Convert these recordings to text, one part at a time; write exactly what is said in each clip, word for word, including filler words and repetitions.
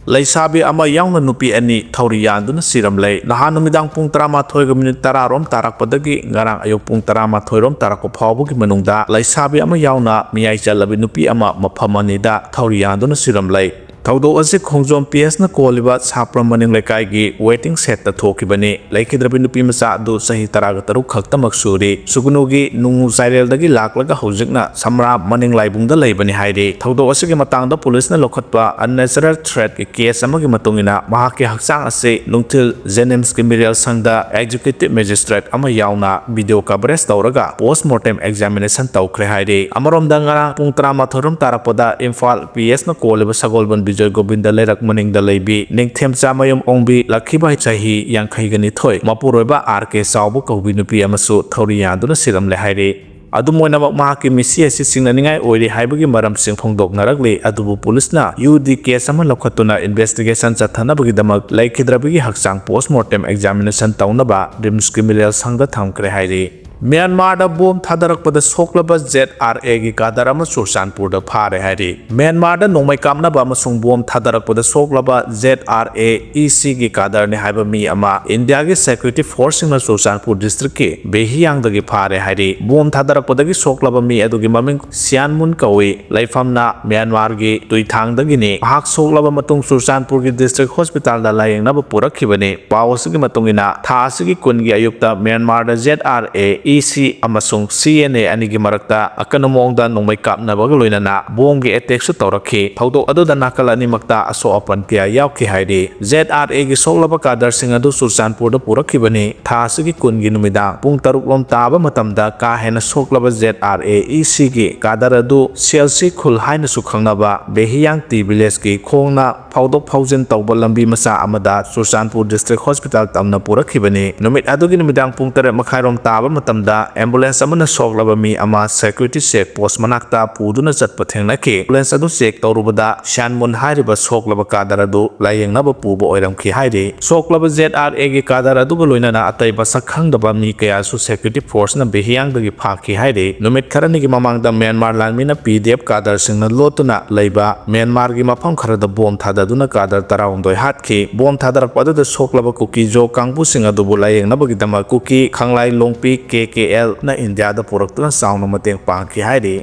ꯂꯩꯁꯥꯕꯤ ꯑꯃ ꯌꯥꯎꯅ ꯅꯨꯄꯤ ꯑꯅꯤ ꯊꯧꯔꯤ ꯌꯥꯟꯗꯨꯅ ꯁꯤꯔꯝꯂꯦ꯫ ꯅꯍꯥꯟ ꯅꯨꯃꯤꯗꯥꯡ ꯄꯨꯡ ꯇꯔꯥꯃꯥꯊꯣꯏꯒ ꯃꯤꯅꯤꯠ ꯇꯔꯥ ꯔꯣꯝ ꯇꯥꯔꯛꯄꯗꯒꯤ ꯉꯔꯥꯡ ꯑꯌꯨꯛ ꯄꯨꯡ ꯇꯔꯥꯃꯥꯊꯣꯏ ꯔꯣꯝ ꯇꯥꯔꯛꯄ ꯐꯥꯎꯕꯒꯤ ꯃꯅꯨꯡꯗ ꯂꯩꯁꯥꯕꯤ ꯑꯃ ꯌꯥꯎꯅ ꯃꯤꯌꯥꯏ ꯆꯜꯂꯕꯤ ꯅꯨꯄꯤ ꯑꯃ ꯃꯐꯝ ꯑꯅꯤꯗ ꯊꯧꯔꯤ ꯌꯥꯟꯗꯨꯅ ꯁꯤꯔꯝꯂꯦ꯫ ꯊꯧꯗꯣꯛ ꯑꯁꯤ ꯈꯣꯡꯖꯣꯝ ꯄꯤ ꯑꯦꯁꯅ ꯀꯣꯜꯂꯤꯕ ꯁꯥꯄ꯭ꯔꯝ ꯃꯅꯤꯡ ꯂꯩꯀꯥꯏꯒꯤ waiting shedꯇ ꯊꯣꯛꯈꯤꯕꯅꯤ꯫ ꯂꯩꯈꯤꯗ꯭ꯔꯕꯤ ꯅꯨꯄꯤ ꯃꯆꯥ ꯑꯗꯨ ꯆꯍꯤ ꯇꯔꯥꯒ ꯇꯔꯨꯛ ꯈꯛꯇꯃꯛ ꯁꯨꯔꯤ꯫ ꯁꯨꯒꯨꯅꯨꯒꯤ ꯅꯨꯡꯉꯨ ꯆꯥꯏꯔꯦꯜꯗꯒꯤ ꯂꯥꯛꯂꯒ ꯍꯧꯖꯤꯛꯅ ꯁꯝꯔꯥ ꯃꯅꯤꯡ ꯂꯥꯏꯕꯨꯡꯗ ꯂꯩꯕꯅꯤ ꯍꯥꯏꯔꯤ꯫ ꯊꯧꯗꯣꯛ ꯑꯁꯤꯒꯤ ꯃꯇꯥꯡꯗ ꯄꯨꯂꯤꯁꯅ ꯂꯧꯈꯠꯄ unnatural threatꯀꯤ case ꯑꯃꯒꯤ ꯃꯇꯨꯡ ꯏꯟꯅ ꯃꯍꯥꯛꯀꯤ ꯍꯛꯆꯥꯡ ꯑꯁꯤ ꯅꯨꯡꯊꯤꯜ ꯖꯦꯅꯤꯝꯁꯀꯤ ꯃꯤꯔꯦꯜ ꯁꯪꯗ executive magistrate ꯑꯃ ꯌꯥꯎꯅ video coverage ꯇꯧꯔꯒ post mortem examination ꯇꯧꯈ꯭ꯔꯦ ꯍꯥꯏꯔꯤ꯫ ꯑꯃꯔꯣꯝꯗ ꯉꯔꯥꯡ ꯄꯨꯡ ꯇꯔꯥꯃꯥꯊꯣꯏ ꯔꯣꯝ ꯇꯥꯔꯛꯄꯗ ꯏꯝꯐꯥꯜ ꯄꯤ ꯑꯦꯁꯅ ꯀꯣꯜꯂꯤꯕ ꯁꯒꯣꯜꯕꯟ ꯕꯤꯖꯣꯏ ꯒꯣꯕꯤꯟꯗ ꯂꯩꯔꯛ ꯃꯅꯤꯡꯗ ꯂꯩꯕꯤ ꯅꯤꯡꯊꯦꯝꯆꯥꯃꯌꯨꯝ ꯑꯣꯡꯕꯤ ꯂꯛꯈꯤꯕꯥꯏ ꯆꯍꯤ ꯌꯥꯡꯈꯩꯒ ꯅꯤꯊꯣꯏ, ꯃꯄꯨꯔꯣꯏꯕ ꯑꯥꯔ ꯀꯦ ꯆꯥꯎꯕ ꯀꯧꯕꯤ ꯅꯨꯄꯤ ꯑꯃꯁꯨ ꯊꯧꯔꯤ ꯌꯥꯟꯗꯨꯅ ꯁꯤꯔꯝꯂꯦ ꯍꯥꯏꯔꯤ꯫ ꯑꯗꯨꯝ ꯑꯣꯏꯅꯃꯛ ꯃꯍꯥꯛꯀꯤ ꯃꯤꯁꯤ ꯑꯁꯤ ꯆꯤꯡꯅꯅꯤꯡꯉꯥꯏ ꯑꯣꯏꯔꯤ ꯍꯥꯏꯕꯒꯤ ꯃꯔꯝꯁꯤꯡ ꯐꯣꯡꯗꯣꯛꯅꯔꯛꯂꯤ꯫ ꯑꯗꯨꯕꯨ ꯄꯨꯂꯤꯁꯅ ꯌꯨ ꯗꯤ case ꯑꯃ ꯂꯧꯈꯠꯇꯨꯅ investigation ꯆꯠꯊꯅꯕꯒꯤꯗꯃꯛ ꯂꯩꯈꯤꯗ꯭ꯔꯕꯒꯤ ꯍꯛꯆꯥꯡ post mortem examination ꯇꯧꯅꯕ ꯔꯤꯝꯁꯀꯤ ꯃꯤꯔꯦꯜ ꯁꯪꯗ ꯊꯝꯈ꯭ꯔꯦ ꯍꯥꯏꯔꯤ꯫ ꯃ꯭ꯌꯥꯟꯃꯥꯔꯗ ꯕꯣꯝ ꯊꯥꯗꯔꯛꯄꯗ ꯁꯣꯛꯂꯕ ꯖꯦꯠ ꯑꯥꯔ ꯑꯦꯒꯤ ꯀꯥꯗꯔ ꯑꯃ ꯆꯨꯔꯆꯥꯟꯄꯨꯔꯗ ꯐꯥꯔꯦ ꯍꯥꯏꯔꯤ꯫ ꯃ꯭ꯌꯥꯟꯃꯥꯔꯗ ꯅꯣꯡꯃꯩ ꯀꯥꯞꯅꯕ ꯑꯃꯁꯨꯡ bomb ꯊꯥꯗꯔꯛꯄꯗ ꯁꯣꯛꯂꯕ Z R A E ꯁꯤꯒꯤ ꯀꯥꯗꯔꯅꯤ ꯍꯥꯏꯕ ꯃꯤ ꯑꯃ ꯏꯟꯗꯤꯌꯥꯒꯤ security forceꯁꯤꯡꯅ ꯆꯨꯔꯆꯥꯟꯄꯨꯔ districtꯀꯤ ꯕꯦꯍꯤꯌꯥꯡꯗꯒꯤ ꯐꯥꯔꯦ ꯍꯥꯏꯔꯤ꯫ ꯕꯣꯝ ꯊꯥꯗꯔꯛꯄꯗꯒꯤ ꯁꯣꯛꯂꯕ ꯃꯤ ꯑꯗꯨꯒꯤ ꯃꯃꯤꯡ ꯁꯤꯌꯥꯟ ꯃꯨꯟ ꯀꯧꯏ꯫ ꯂꯩꯐꯝꯅ ꯃ꯭ꯌꯥꯟꯃꯥꯔꯒꯤ ꯇꯨꯏꯊꯥꯡꯗꯒꯤꯅꯤ꯫ ꯃꯍꯥꯛ ꯁꯣꯛꯂꯕ ꯃꯇꯨꯡ ꯆꯨꯔꯆꯥꯟꯄꯨꯔꯒꯤ district hospitalꯗ ꯂꯥꯌꯦꯡꯅꯕ ꯄꯨꯔꯛꯈꯤꯕꯅꯤ꯫ ꯄꯥꯎ ꯑꯁꯤꯒꯤ ꯃꯇꯨꯡ ꯏꯟꯅ, ꯊꯥ ꯑꯁꯤꯒꯤ ꯀꯨꯟꯒꯤ ꯑꯌꯨꯛꯇ ꯃ꯭ꯌꯥꯟꯃꯥꯔꯗ ꯖꯦꯠ ꯑꯥꯔ ꯑꯦ ꯏ ꯁꯤ ꯑꯃꯁꯨꯡ ꯁꯤ ꯑꯦꯟ ꯑꯦ ꯑꯅꯤꯒꯤ ꯃꯔꯛꯇ ꯑꯀꯟꯕ ꯃꯑꯣꯡꯗ ꯅꯣꯡꯃꯩ ꯀꯥꯞꯅꯕꯒ ꯂꯣꯏꯅꯅ ꯕꯣꯝꯒꯤ attackꯁꯨ ꯇꯧꯔꯛꯈꯤ꯫ ꯊꯧꯗꯣꯛ ꯑꯗꯨꯗ ꯅꯥꯀꯜ ꯑꯅꯤꯃꯛꯇ ꯑꯁꯣꯛ ꯑꯄꯟ ꯀꯌꯥ ꯌꯥꯎꯈꯤ ꯍꯥꯏꯔꯤ꯫ ꯖꯦꯠ ꯑꯥꯔ ꯑꯦꯒꯤ ꯁꯣꯛꯂꯕ ꯀꯥꯗꯔꯁꯤꯡ ꯑꯗꯨ ꯆꯨꯔꯆꯥꯟꯄꯨꯔꯗ ꯄꯨꯔꯛꯈꯤꯕꯅꯤ꯫ ꯊꯥ ꯑꯁꯤꯒꯤ ꯀꯨꯟꯒꯤ ꯅꯨꯃꯤꯗꯥꯡ ꯄꯨꯡ ꯇꯔꯨꯛ ꯂꯣꯝ ꯇꯥꯕ ꯃꯇꯝꯗ ꯀꯥ ꯍꯦꯟꯅ ꯁꯣꯛꯂꯕ ꯖꯦꯠ ꯑꯥꯔ ꯑꯦ ꯏ ꯁꯤꯒꯤ ꯀꯥꯗꯔ ꯑꯗꯨ ꯁꯦꯜꯁꯤ ꯈꯨꯜ ꯍꯥꯏꯅꯁꯨ ꯈꯪꯅꯕ ꯕꯦꯍꯤꯌꯥꯡ ꯇꯤ villageꯀꯤ ꯈꯣꯡꯅ ꯐꯥꯎꯗꯣꯛ ꯐꯥꯎꯖꯤꯟ ꯇꯧꯕ ꯂꯝꯕꯤ ꯃꯆꯥ ꯑꯃꯗ ꯆꯨꯔꯆꯥꯟꯄꯨꯔ district hospital ꯇꯝꯅ ꯄꯨꯔꯛꯈꯤꯕꯅꯤ꯫ ꯅꯨꯃꯤꯠ ꯑꯗꯨꯒꯤ ꯅꯨꯃꯤꯗꯥꯡ ꯄꯨꯡ ꯇꯔꯦꯠ ꯃꯈꯥꯏꯔꯣꯝ ꯇꯥꯕ ꯃꯇꯝ ꯗ ambulance ꯑꯃꯅ ꯁꯣꯛꯂꯕ ꯃꯤ ꯑꯃ security check post ꯃꯅꯥꯛꯇ ꯄꯨꯗꯨꯅ ꯆꯠꯄ ꯊꯦꯡꯅꯈꯤ꯫ Ambulance ꯑꯗꯨ check ꯇꯧꯔꯨꯕꯗ ꯁ꯭ꯌꯥꯟꯃꯨꯟ ꯍꯥꯏꯔꯤꯕ ꯁꯣꯛꯂꯕ ꯀꯥꯗꯔ ꯑꯗꯨ ꯂꯥꯌꯦꯡꯅꯕ ꯄꯨꯕ ꯑꯣꯏꯔꯝꯈꯤ ꯍꯥꯏꯔꯤ꯫ ꯁꯣꯛꯂꯕ Z R A ꯒꯤ ꯀꯥꯗꯔ ꯑꯗꯨꯒ ꯂꯣꯏꯅꯅ ꯑꯇꯩ ꯃꯁꯛ ꯈꯪꯗꯕ ꯃꯤ ꯀꯌꯥꯁꯨ security force ꯅ ꯕꯤꯍꯤꯌꯥꯡꯗꯒꯤ ꯐꯥꯈꯤ ꯍꯥꯏꯔꯤ꯫ ꯅꯨꯃꯤꯠ ꯈꯔꯅꯤꯒꯤ ꯃꯃꯥꯡꯗ ꯃ꯭ꯌꯥꯟꯃꯥꯔ ꯂꯥꯟꯃꯤꯅ P D F ꯀꯥꯗꯔꯁꯤꯡꯅ ꯂꯣꯠꯇꯨꯅ ꯂꯩꯕ ꯃ꯭ꯌꯥꯟꯃꯥꯔꯒꯤ ꯃꯐꯝ ꯈꯔꯗ ꯕꯣꯝ ꯊꯥꯗꯗꯨꯅ ꯀꯥꯗꯔ ꯇꯔꯥꯍꯨꯝꯗꯣꯏ ꯍꯥꯠꯈꯤ꯫ ꯕꯣꯝ ꯊꯥꯗꯔꯛꯄ ꯑꯗꯨꯗ ꯁꯣꯛꯂꯕ ꯀꯨꯀꯤ ꯖꯣ ꯀꯥꯡꯕꯨꯁꯤꯡ ꯑꯗꯨꯕꯨ ꯂꯥꯌꯦꯡꯅꯕꯒꯤꯗꯃꯛ ꯀꯨꯀꯤ ꯈꯪꯂꯥꯏ ꯂꯣꯡꯄꯤ K K L ꯅ ꯏꯟꯗꯤꯌꯥꯗ ꯄꯨꯔꯛꯇꯨꯅ ꯆꯥꯎꯅ ꯃꯇꯦꯡ ꯄꯥꯡꯈꯤ ꯍꯥꯏꯔꯤ꯫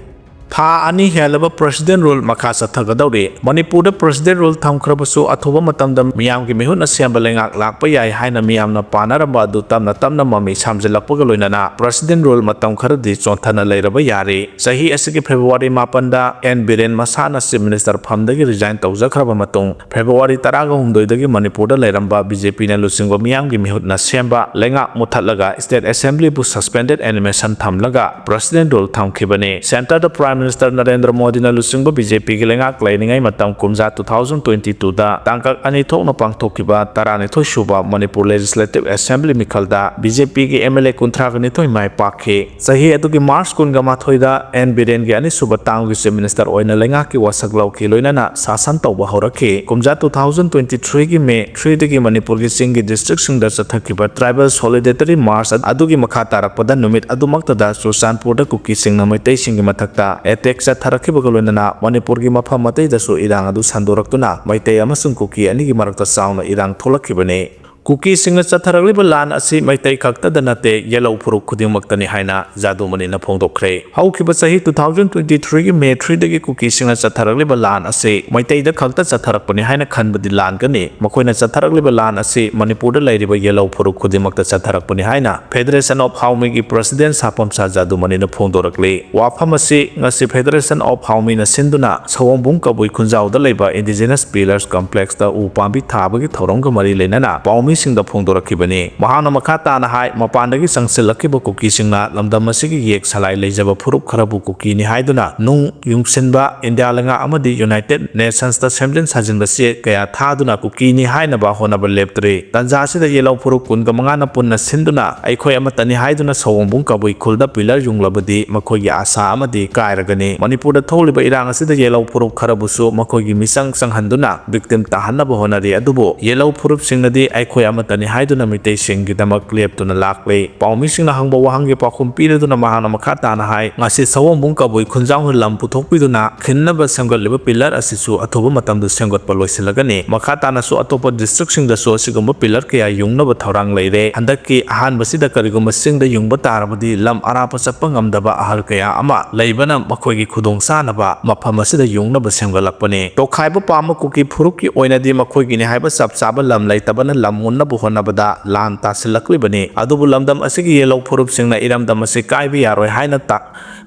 ꯊꯥ ꯑꯅꯤ ꯍꯦꯜꯂꯕ President Rule ꯃꯈꯥ ꯆꯠꯊꯒꯗꯧꯔꯤ꯫ ꯃꯅꯤꯄꯨꯔꯗ President Rule ꯊꯝꯈ꯭ꯔꯕꯁꯨ ꯑꯊꯨꯕ ꯃꯇꯝꯗ ꯃꯤꯌꯥꯝꯒꯤ ꯃꯤꯍꯨꯠꯅ ꯁꯦꯝꯕ ꯂꯩꯉꯥꯛ ꯂꯥꯛꯄ ꯌꯥꯏ ꯍꯥꯏꯅ ꯃꯤꯌꯥꯝꯅ ꯄꯥꯅꯔꯝꯕ ꯑꯗꯨ ꯇꯞꯅ ꯇꯞꯅ ꯃꯃꯤ ꯁꯥꯝꯖꯤꯜꯂꯛꯄꯒ ꯂꯣꯏꯅꯅ President Rule ꯃꯇꯝ ꯈꯔꯗꯤ ꯆꯣꯟꯊꯅ ꯂꯩꯔꯕ ꯌꯥꯔꯤ꯫ ꯆꯍꯤ ꯑꯁꯤꯒꯤ February ꯃꯥꯄꯟꯗ N ꯕꯤꯔꯦꯟ ꯃꯁꯥꯅ Chief Minister ꯐꯝꯗꯒꯤ resign ꯇꯧꯖꯈ꯭ꯔꯕ ꯃꯇꯨꯡ, February ꯇꯔꯥꯒ ꯍꯨꯝꯗꯣꯏꯗꯒꯤ ꯃꯅꯤꯄꯨꯔꯗ ꯂꯩꯔꯝꯕ B J P ꯅ ꯂꯨꯆꯤꯡꯕ ꯃꯤꯌꯥꯝꯒꯤ ꯃꯤꯍꯨꯠꯅ ꯁꯦꯝꯕ ꯂꯩꯉꯥꯛ ꯃꯨꯠꯊꯠꯂꯒ State Assembly ꯕꯨ suspended animation ꯊꯝꯂꯒ President Rule ꯊꯝꯈꯤꯕꯅꯤ꯫ Centre ꯗ Prime Minister ꯅꯔꯦꯟꯗ꯭ꯔ ꯃꯣꯗꯤꯅ ꯂꯨꯆꯤꯡꯕ B J P ꯒꯤ ꯂꯩꯉꯥꯛ ꯂꯩꯔꯤꯉꯩ ꯃꯇꯝ ꯀꯨꯝꯖꯥ two thousand twenty two ꯗ ꯇꯥꯡꯀꯛ ꯑꯅꯤ ꯊꯣꯛꯅ ꯄꯥꯡꯊꯣꯛꯈꯤꯕ ꯇꯔꯥꯅꯤꯊꯣꯏ ꯁꯨꯕ Manipur Legislative Assembly ꯃꯤꯈꯜꯗ B J P ꯒꯤ M L A ꯀꯨꯟꯊ꯭ꯔꯥꯒ ꯅꯤꯊꯣꯏ ꯃꯥꯏ ꯄꯥꯛꯈꯤ꯫ ꯆꯍꯤ ꯑꯗꯨꯒꯤ March ꯀꯨꯟꯒ ꯃꯥꯊꯣꯏꯗ N ꯕꯤꯔꯦꯟꯒꯤ ꯑꯅꯤꯁꯨꯕ term ꯒꯤ Chief Minister ꯑꯣꯏꯅ ꯂꯩꯉꯥꯛꯀꯤ ꯋꯥꯁꯛ ꯂꯧꯈꯤ, ꯂꯣꯏꯅꯅ ꯁꯥꯁꯟ ꯇꯧꯕ ꯍꯧꯔꯛꯈꯤ꯫ ꯀꯨꯝꯖꯥ two thousand twenty three ꯒꯤ May three ꯗꯒꯤ ꯃꯅꯤꯄꯨꯔꯒꯤ ꯆꯤꯡꯒꯤ district ꯁꯤꯡꯗ ꯆꯠꯊꯈꯤꯕ Tribal Solidarity March ꯑꯗꯨꯒꯤ ꯃꯈꯥ ꯇꯥꯔꯛꯄꯗ ꯅꯨꯃꯤꯠ ꯑꯗꯨꯃꯛꯇꯗ ꯆꯨꯔꯆꯥꯟꯄꯨꯔꯗ ꯀꯨꯀꯤꯁꯤꯡꯅ ꯃꯩꯇꯩꯁꯤꯡꯒꯤ ꯃꯊꯛꯇ attack ꯆꯠꯊꯔꯛꯈꯤꯕꯒ ꯂꯣꯏꯅꯅ ꯃꯅꯤꯄꯨꯔꯒꯤ ꯃꯐꯝ ꯑꯇꯩꯗꯁꯨ ꯏꯔꯥꯡ ꯑꯗꯨ ꯁꯟꯗꯣꯔꯛꯇꯨꯅ ꯃꯩꯇꯩ ꯑꯃꯁꯨꯡ ꯀꯨꯀꯤ ꯑꯅꯤꯒꯤ ꯃꯔꯛꯇ ꯆꯥꯎꯅ ꯏꯔꯥꯡ ꯊꯣꯛꯂꯛꯈꯤꯕꯅꯤ꯫ ꯀꯨꯀꯤꯁꯤꯡꯅ ꯆꯠꯊꯔꯛꯂꯤꯕ ꯂꯥꯟ ꯑꯁꯤ ꯃꯩꯇꯩ ꯈꯛꯇꯗ ꯅꯠꯇꯦ, ꯌꯦꯜꯍꯧ ꯐꯨꯔꯨꯞ ꯈꯨꯗꯤꯡꯃꯛꯇꯅꯤ ꯍꯥꯏꯅ ꯖꯥꯗꯨꯃꯅꯤꯅ ꯐꯣꯡꯗꯣꯛꯈ꯭ꯔꯦ꯫ ꯍꯧꯈꯤꯕ ꯆꯍꯤ two thousand twenty three ꯒꯤ May three ꯗꯒꯤ ꯀꯨꯀꯤꯁꯤꯡꯅ ꯆꯠꯊꯔꯛꯂꯤꯕ ꯂꯥꯟ ꯑꯁꯤ ꯃꯩꯇꯩꯗ ꯈꯛꯇ ꯆꯠꯊꯔꯛꯄꯅꯤ ꯍꯥꯏꯅ ꯈꯟꯕꯗꯤ ꯂꯥꯟꯒꯅꯤ꯫ ꯃꯈꯣꯏꯅ ꯆꯠꯊꯔꯛꯂꯤꯕ ꯂꯥꯟ ꯑꯁꯤ ꯃꯅꯤꯄꯨꯔꯗ ꯂꯩꯔꯤꯕ ꯌꯦꯜꯍꯧ ꯐꯨꯔꯨꯞ ꯈꯨꯗꯤꯡꯃꯛꯇ ꯆꯠꯊꯔꯛꯄꯅꯤ ꯍꯥꯏꯅ Federation of ꯍꯥꯎꯃꯤꯒꯤ President ꯁꯥꯄꯝꯆꯥ ꯖꯥꯗꯨꯃꯅꯤꯅ ꯐꯣꯡꯗꯣꯔꯛꯂꯤ꯫ ꯋꯥꯐꯝ ꯑꯁꯤ ꯉꯁꯤ Federation of ꯍꯥꯎꯃꯤꯅ ꯁꯤꯟꯗꯨꯅ ꯁꯑꯣꯝꯕꯨꯡ ꯀꯕꯨꯏ ꯈꯨꯟꯖꯥꯎꯗ ꯂꯩꯕ Indigenous Pillars Complex ꯇ ꯎ ꯄꯥꯝꯕꯤ ꯊꯥꯕꯒꯤ ꯊꯧꯔꯝꯒ ꯃꯔꯤ ꯂꯩꯅꯅ ꯄꯥꯎꯃꯤ ꯁꯤꯡꯗ ꯐꯣꯡꯗꯣꯔꯛꯈꯤꯕꯅꯤ꯫ ꯃꯍꯥꯛꯅ ꯃꯈꯥ ꯇꯥꯅ ꯍꯥꯏ, ꯃꯄꯥꯟꯗꯒꯤ ꯆꯪꯁꯤꯜꯂꯛꯈꯤꯕ ꯀꯨꯀꯤꯁꯤꯡꯅ ꯂꯝꯗꯝ ꯑꯁꯤꯒꯤ ꯌꯦꯛ ꯁꯂꯥꯏ ꯂꯩꯖꯕ ꯐꯨꯔꯨꯞ ꯈꯔꯕꯨ ꯀꯨꯀꯤꯅꯤ ꯍꯥꯏꯗꯨꯅ ꯅꯨꯡ ꯌꯨꯡꯁꯤꯟꯕ, ꯏꯟꯗꯤꯌꯥ ꯂꯩꯉꯥꯛ ꯑꯃꯗꯤ ꯌꯨꯅꯥꯏꯇꯦꯗ ꯅꯦꯁꯟꯁꯇ ꯁꯦꯝꯖꯤꯟ ꯁꯥꯖꯤꯟꯕ ꯆꯦ ꯀꯌꯥ ꯊꯥꯗꯨꯅ ꯀꯨꯀꯤꯅꯤ ꯍꯥꯏꯅꯕ ꯍꯣꯠꯅꯕ ꯂꯦꯞꯇ꯭ꯔꯤ꯫ ꯇꯟꯖꯥ ꯑꯁꯤꯗ ꯌꯦꯜꯍꯧ ꯐꯨꯔꯨꯞ ꯀꯨꯟꯒ ꯃꯉꯥꯅ ꯄꯨꯟꯅ ꯁꯤꯟꯗꯨꯅ ꯑꯩꯈꯣꯏ ꯑꯃꯠꯇꯅꯤ ꯍꯥꯏꯗꯨꯅ ꯁꯑꯣꯝꯕꯨꯡ ꯀꯕꯨꯏ ꯈꯨꯜꯗ ꯄꯤꯂꯔ ꯌꯨꯡꯂꯕꯗꯤ ꯃꯈꯣꯏꯒꯤ ꯑꯥꯁꯥ ꯑꯃꯗꯤ ꯀꯥꯏꯔꯒꯅꯤ꯫ ꯃꯅꯤꯄꯨꯔꯗ ꯊꯣꯛꯂꯤꯕ ꯏꯔꯥꯡ ꯑꯁꯤꯗ ꯌꯦꯜꯍꯧ ꯐꯨꯔꯨꯞ ꯈꯔꯕꯨꯁꯨ ꯃꯈꯣꯏꯒꯤ ꯃꯤꯆꯪ ꯆꯪꯍꯟꯗꯨꯅ ꯚꯤꯛꯇꯤꯝ ꯇꯥꯍꯟꯅꯕ ꯍꯣꯠꯅꯔꯤ꯫ ꯑꯗꯨꯕꯨ ꯌꯦꯜꯍꯧ ꯐꯨꯔꯨꯞꯁꯤꯡꯅꯗꯤ ꯑꯩꯈꯣꯏ ꯑꯃꯠꯇꯅꯤ ꯍꯥꯏꯗꯨꯅ ꯃꯤꯇꯩꯁꯤꯡꯒꯤꯗꯃꯛ ꯂꯦꯞꯇꯨꯅ ꯂꯥꯛꯂꯤ꯫ ꯄꯥꯎꯃꯤꯁꯤꯡꯅ ꯍꯪꯕ ꯋꯥꯍꯪꯒꯤ ꯄꯥꯎꯈꯨꯝ ꯄꯤꯔꯗꯨꯅ ꯃꯍꯥꯛꯅ ꯃꯈꯥ ꯇꯥꯅ ꯍꯥꯏ, ꯉꯁꯤ ꯁꯑꯣꯝꯕꯨꯡ ꯀꯕꯨꯏ ꯈꯨꯟꯖꯥꯎꯅ ꯂꯝ ꯄꯨꯊꯣꯛꯄꯤꯗꯨꯅ ꯈꯤꯟꯅꯕ ꯁꯦꯝꯒꯠꯂꯤꯕ ꯄꯤꯂꯔ ꯑꯁꯤꯁꯨ ꯑꯊꯨꯕ ꯃꯇꯝꯗ ꯁꯦꯝꯒꯠꯄ ꯂꯣꯏꯁꯤꯜꯂꯒꯅꯤ꯫ ꯃꯈꯥ ꯇꯥꯅꯁꯨ ꯑꯇꯣꯞꯄ ꯗꯤꯁꯇ꯭ꯔꯤꯛꯁꯤꯡꯗꯁꯨ ꯑꯁꯤꯒꯨꯝꯕ ꯄꯤꯂꯔ ꯀꯌꯥ ꯌꯨꯡꯅꯕ ꯊꯧꯔꯥꯡ ꯂꯩꯔꯦ꯫ ꯍꯟꯗꯛꯀꯤ ꯑꯍꯥꯟꯕꯁꯤꯗ ꯀꯔꯤꯒꯨꯝꯕ ꯆꯤꯡꯗ ꯌꯨꯡꯕ ꯇꯥꯔꯕꯗꯤ ꯂꯝ ꯑꯔꯥꯞꯄ ꯆꯠꯄ ꯉꯝꯗꯕ ꯑꯍꯜ ꯀꯌꯥ ꯑꯃ ꯂꯩꯕꯅ ꯃꯈꯣꯏꯒꯤ ꯈꯨꯗꯣꯡꯆꯥꯅꯕ ꯃꯐꯝ ꯑꯁꯤꯗ ꯌꯨꯡꯅꯕ ꯁꯦꯝꯒꯠꯂꯛꯄꯅꯤ꯫ ꯇꯣꯈꯥꯏꯕ ꯄꯥꯝꯕ ꯀꯨꯀꯤ ꯐꯨꯔꯨꯞꯀꯤ ꯑꯣꯏꯅꯗꯤ ꯃꯈꯣꯏꯒꯤꯅꯤ ꯍꯥꯏꯕ ꯆꯞ ꯆꯥꯕ ꯂꯝ ꯂꯩꯇꯕꯅ ꯂꯝ ꯃꯨꯟꯅꯕ ꯍꯣꯠꯅꯕꯗ ꯂꯥꯟ ꯇꯥꯁꯤꯜꯂꯛꯂꯤꯕꯅꯤ꯫ ꯑꯗꯨꯕꯨ ꯂꯝꯗꯝ ꯑꯁꯤꯒꯤ ꯌꯦꯜꯍꯧ ꯐꯨꯔꯨꯞꯁꯤꯡꯅ ꯏꯔꯝꯗꯝ ꯑꯁꯤ ꯀꯥꯏꯕ ꯌꯥꯔꯣꯏ ꯍꯥꯏꯅ ꯇꯥ-,